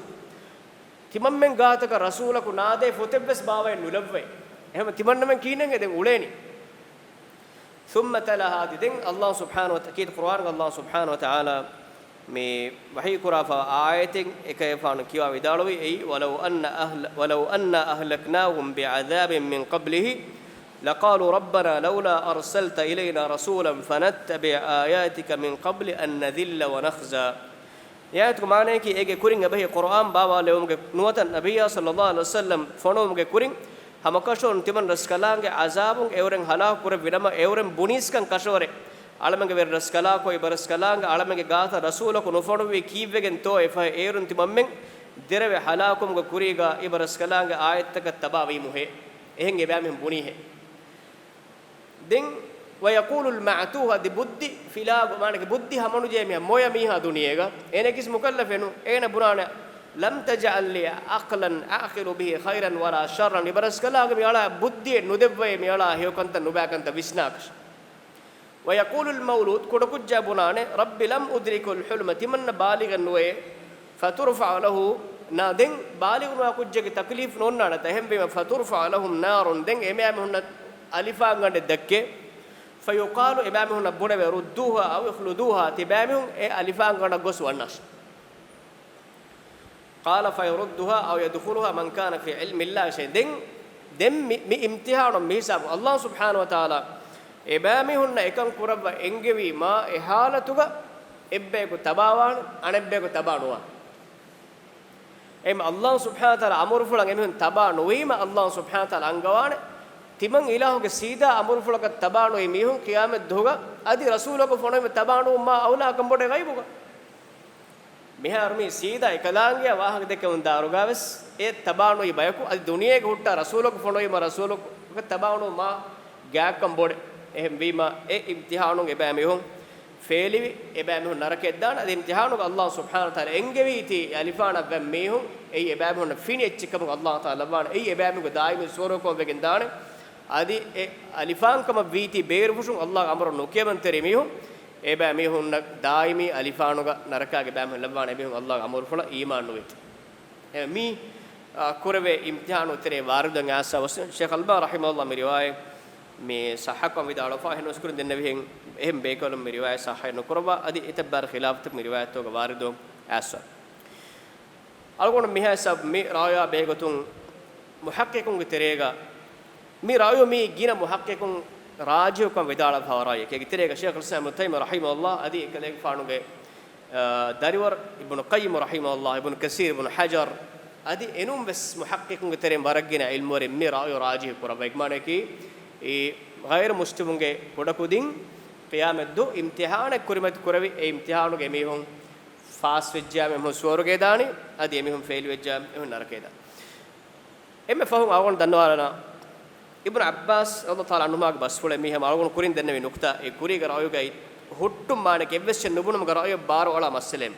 ތިމަންމެން ގާތަކަށް ރަސޫލަކު ނާދޭ ފޮތެއްވެސް ބާވައެއް ނުލައްވައޭ. އެހެން ތިމަންނަމެން ކިހިނެއްހޭ ދެން އުޅޭނީ؟ ثم تلا هذه، ދެން ﷲ ސުބްޙާނަހޫ ވަތަ-، އަކީދު ޤުރުއާންގަ ﷲ ސުބްޙާނަހޫ ވަތަޢާލާ މި ވަޙީ ކުރާފަ އާޔަތެއް އެކަލޭގެފާނު ކިޔަވާ ވިދާޅުވި، އެއީ، "ولو أن أهل-، ولو أنا أهلكناهم بعذاب من قبله لقالوا ربنا لولا أرسلت إلينا رسولا فنتبع آياتك من قبل أن نذل ونخزى." އެ އާޔަތުގެ މާނަޔަކީ، އޭގެ ކުރިން އެބަހީ ޤުރުއާން ބާވާލެވުމުގެ ނުވަތަ ނަބިއްޔާ ޞައްލައްލާހު ޢަލައިހި ވަސައްލަމް ފޮނުވުމުގެ ކުރިން ހަމަކަށަވަރުން ތިމަން ރަސްކަލާނގެ ޢަޒާބުން އެއުރެން ހަލާކު ކުރެއްވިނަމަ، އެއުރެން ބުނީސްކަން ކަށަވަރެއް، އަޅަމެންގެ ވެރި ރަސްކަލާކޮ، އިބަ ރަސްކަލާނގެ އަޅަމެންގެ ގާތަށް ރަސޫލަކު ނުފޮނުއްވީ ކީއްވެގެންތޯއޭ؟ ފަހެ އޭރުން ތިމަންމެން ދެރަވެ ހަލާކުވުމުގެ ކުރީގަ އިބަ ރަސްކަލާނގެ އާޔަތްތަކަށް ތަބާވީމުހޭ. އެހެން އެބައިމީހުން ބުނީހޭ. ދެން، "ويقول المعتوه"، އަދި ބުއްދި ފިލާގޮ، މާނައަކީ ބުއްދި ހަމަނުޖެހޭ މީހާ، މޮޔަ މީހާ ދުނިޔޭގަ، އޭނަ ކިސް މުކައްލަފެއް ނޫން. އޭނަ ބުނާނެ، "لم تجعل لي عقلا أعقل به خيرا ولا شرا"، އިބަ ރަސްކަލާނގެ މި އަޅާ ބުއްދިއެއް ނުދެއްވައޭ މި އަޅާ ހެޔޮކަންތައް ނުބައިކަންތައް ވިސްނާކަށް. "ويقول المولود"، ކުޑަކުއްޖާ ބުނާނެ، "رب لم أدرك الحلم"، ތިމަންނަ ބާލިޣެއް ނުވޭ، "فترفع له"، ނާ ދެން ބާލިޣުނުވާ ކުއްޖެއްގެ ތަކްލީފް ނޯންނާނެ ތަ، އެހެންވީމަ، "فترفع لهم نار"، ދެން އެބައިމީހުންނަށް އަލިފާންގަނޑެއް ދެއްކޭ، "فيقال"، އެބައިމީހުންނަށް ބުނެވޭ، "ردوها أو اخلدوها"، ތިބައިމީހުން އެ އަލިފާންގަނޑަށް ގޮސް ވަންނާށޭ. "قال فيردها أو يدخلها من كان في علم الله شيئا". ދެން، ދެން މި، މި އިމްތިޙާނު މި ހިސާބު ﷲ ސުބްޙާނަހޫ ވަތަޢާލާ އެބައިމީހުންނަށް އެކަން ކުރައްވަ އެންގެވީ މާ އެ ޙާލަތުގަ އެއްބަޔަކު ތަބާވާނެ، އަނެއްބަޔަކު ތަބާ ނުވާނެ. އެހެން ﷲ ސުބްޙާނަހޫ ވަތަޢާލާ އަމުރުފުޅަށް އެމީހުން ތަބާ ނުވީމަ، ﷲ ސުބްޙާނަހޫ ވަތަޢާލާ އަންގަވާނެ، ތިމަން އިލާހުގެ ސީދާ އަމުރުފުޅަކަށް ތަބާ ނުވި މީހުން ޤިޔާމަތް ދުވަހުގަ އަދި ރަސޫލަކު ފޮނުވީމަ ތަބާ ނުވުން މާ އައުލާ ކަން ބޮޑޭ ޣައިބުގަ. މިހާރު މީ ސީދާ އެކަލާނގެއާ ވާހަކަ ދެއްކެވުން ދާއިރުގަވެސް އެ ތަބާނުވި ބަޔަކު އަދި ދުނިޔޭގަ ހުއްޓާ ރަސޫލަކު ފޮނުވީމަ ރަސޫލަކު ތަބާނުވުމާ ގާތްކަން ބޮޑެ. އެހެންވީމަ އެ އިމްތިޙާނުން އެބައިމީހުން ފޭލިވި، އެބައިމީހުން ނަރަކައަށް ދާނެ. އަދި އިމްތިޙާނުގަ ﷲ ސުބްޙާނަހޫ ވަތަޢާލާ އެންގެވީތީ އެ އަލިފާނަށް ވަން މީހުން އެއީ އެބައިމީހުންނަށް ފިނި އެއްޗެއްކަމުގަ ﷲ ތަޢާލާ ލައްވާނެ. އެއީ އެބައިމީހުންގެ ދާއިމީ ސުވަރުގެ ކަމަށް ވެގެން ދާނެ. އަދި އެ އަލިފާންކަމަށް ވީތީ ބޭރުފުށުން ﷲގެ އަމުރު ނުކިޔަމަންތެރި މީހުން އެބައިމީހުންނަށް ދާއިމީ އަލިފާނުގަ ނަރަކާގެ ބައިމީހުން ލައްވާނެ އެމީހުން ﷲގެ އަމުރުފުޅަށް އީމާން ނުވީތީ. އެ މި، އާ، ކުރެވޭ އިމްތިޙާނު ތެރޭ ވާރިދު އައިސް ވަސް ޝޭޚް އަލްބާނީ ރަޙިމަހުﷲ މި ރިވާޔަތް މި ޞައްޙަކޮށް ވިދާޅުވެފަ، އެހެން ނުސްކުރިން ދެންނެވިހެން އެހެން ބޭކަލުން މި ރިވާޔަތް ޞައްޙަ ނުކުރައްވާ، އަދި އެތައް ބާރަ ޚިލާފުތައް މި ރިވާޔަތްތަކުގަ ވާރިދު އައިސްވާ. އަޅުގަނޑު މިހާ ހިސާބު މި ރާޔާ ބެހޭގޮތުން މުޙައްޤިޤުންގެ ތެރޭގަ މި ރާޔު މީ ގިނަ މުޙައްޤިޤުން ރާޖިޙުކަން ވިދާޅުވާ ރާޔެކޭ. އޭގެ ތެރޭގަ ޝޭޚުލް އިސްލާމް އިބްނު ތައިމިއްޔާ ރަޙިމަހުﷲ އަދި އެކަލޭގެފާނުގެ އާ، ދަރިވަރު އިބްނު ޤައްޔިމް ރަޙިމަހުﷲ، އިބްނު ކަސީރް، އިބްނު ޙަޖަރް، އަދި އެނޫން ވެސް މުޙައްޤިޤުންގެ ތެރެއިން ވަރަށް ގިނަ ޢިލްމުވެރިން މި ރާޔު ރާޖިޙު ކުރައްވަ. އެގެ މާނައަކީ، އެ ޣައިރު މުސްލިމުންގެ ކުޑަކުދިން ޤިޔާމަތްދުވަހު އިމްތިޙާނެއް ކުރިމަތި ކުރެވި، އެ އިމްތިޙާނުގަ އެމީހުން ފާސްވެއްޖާމެ އެމީހުން ސުވަރުގެ ދާނީ، އަދި އެމީހުން ފެއިލް ވެއްޖާމެ އެމީހުން ނަރަކައަށް ދާނީ. އެންމެ ފަހުން އަޅުގަނޑު ދަންނަވާލަން، އިބްނު ޢައްބާސް ރަޟިޔަﷲ ތަޢާލާ ޢަންހުމާގެ ބަސްފުޅެއް މީ ހަމަ އަޅުގަނޑު ކުރިން ދެންނެވި ނުކުތާ، އެ ކުރީގެ ރައުޔުގައި ހުއްޓުން މާނައަކީ އެއްވެސް އެއްޗެއް ނުބުނުމުގެ ރައުޔަށް ބާރުއަޅާ މައްސަލައެއް.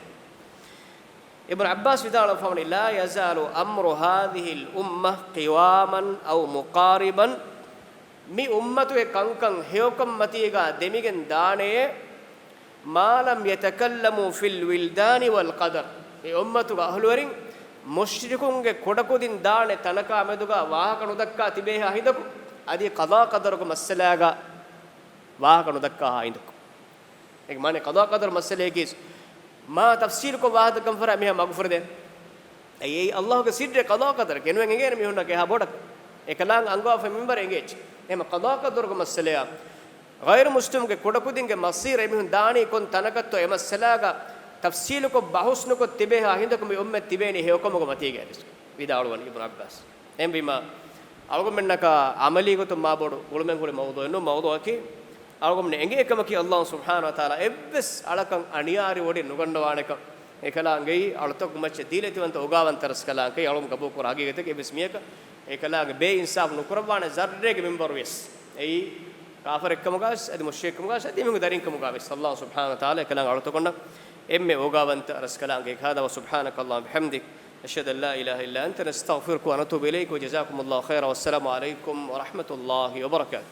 އިބްނު ޢައްބާސް ވިދާޅުވެފަ ވަނީ، "لا يزال أمر هذه الأمة قواما أو مقاربا." މި އުއްމަތުގެ ކަންކަން ހެޔޮކަންމަތީގަ ދެމިގެން ދާނެޔޭ، "ما لم يتكلموا في الولدان والقدر." މި އުއްމަތުގެ އަހުލުވެރިން މުޝްރިކުންގެ ކުޑަކުދިން ދާނެ ތަނަކާ މެދުގަ ވާހަކަ ނުދައްކާ ތިބޭހާ ހިނދަކު، އަދި ޤަޟާ ޤަދަރުގެ މައްސަލާގަ ވާހަކަ ނުދައްކާ ހިނދަކު. އޭގެ މާނަ ޤަޟާ ޤަދަރު މައްސަލައަކީ މާ ތަފްސީލުކޮށް ވާހަކަ ދައްކަން ފަރާ މީހާ މަގުފުރެދޭ. އެއީ އައީ އައްލާހުގެ ސިއްރެއް ޤަޟާ ޤަދަރަކީ. އެނޫން އެނގޭނެ މީހުންނަކަށް އެހާ ބޮޑަކަށް. އެކަލާނގެ އަންގާފަ މިންވަރެ އެނގޭ އެއްޗެއް. އެހެން ޤަޟާ ޤަދަރުގެ މައްސަލަޔާ ޣައިރު މުސްލިމުގެ ކުޑަކުދިންގެ މަޞީރު އެމީހުން ދާނީ ކޮން ތަނަކަށްތޯ އެ މައްސަލާގަ ތަފްސީލުކޮށް ބަހުސްނުކޮށް ތިބޭހާ ހިނދަކު މި އުއްމަތް ތިބޭނީ ހެޔޮކަމުގެ މަތީގައިވެސް. ވިދާޅުވަނީ އިބްނު ޢައްބާސް. އެހެންވީމާ، އަޅުގަނޑުމެންނަކަށް ޢަމަލީ ގޮތުން މާބޮޑު ގުޅުމެއް ހުރި މައުޟޫޢެއް ނޫން. މައުޟޫޢަކީ، އަޅުގަނޑުމެން އެނގޭ ކަމަކީ، އައްލާހު ސުބްޙާނަހު ވަތަޢާލާ އެއްވެސް އަޅަކަށް އަނިޔާރި ވޮޑިން ނުގަންނަވާނެކަން. އެކަލާނގެއީ އަޅުތަކުގެ މައްޗަށް ދީލަތިވަންތަ އޯގާވަންތަ ރަސްކަލާނގެ އަޅުގަނޑު ގަބޫލުކުރާ ހަގީގަތަކީ، އެއްވެސް މީހަކަށް އެކަލާނގެ ބޭއިންސާފު ނުކުރައްވާނެ ޒައްރޭގެ މިންވަރުވިޔަސް. އެއީ ކާފަރެއްކަމުގަވެސް، އަދި މުޝްރިކްކަމުގަވެސް، އަދި މީހުންގެ ދަރިންކަމުގަވެސް، އައްލާހު ސުބްޙާނަހު ވަތަޢާލާ އެކަލާނގެ އަޅުތަކުންނަށް އެންމެ އޯގާވަންތަ ރަސްކަލާނގެ ހިފާޒަށް ވަ. سبحانك اللهم وبحمدك، أشهد أن لا إله إلا أنت، نستغفرك ونتوب إليك، وجزاكم الله خيرا، والسلام عليكم ورحمة الله وبركاته.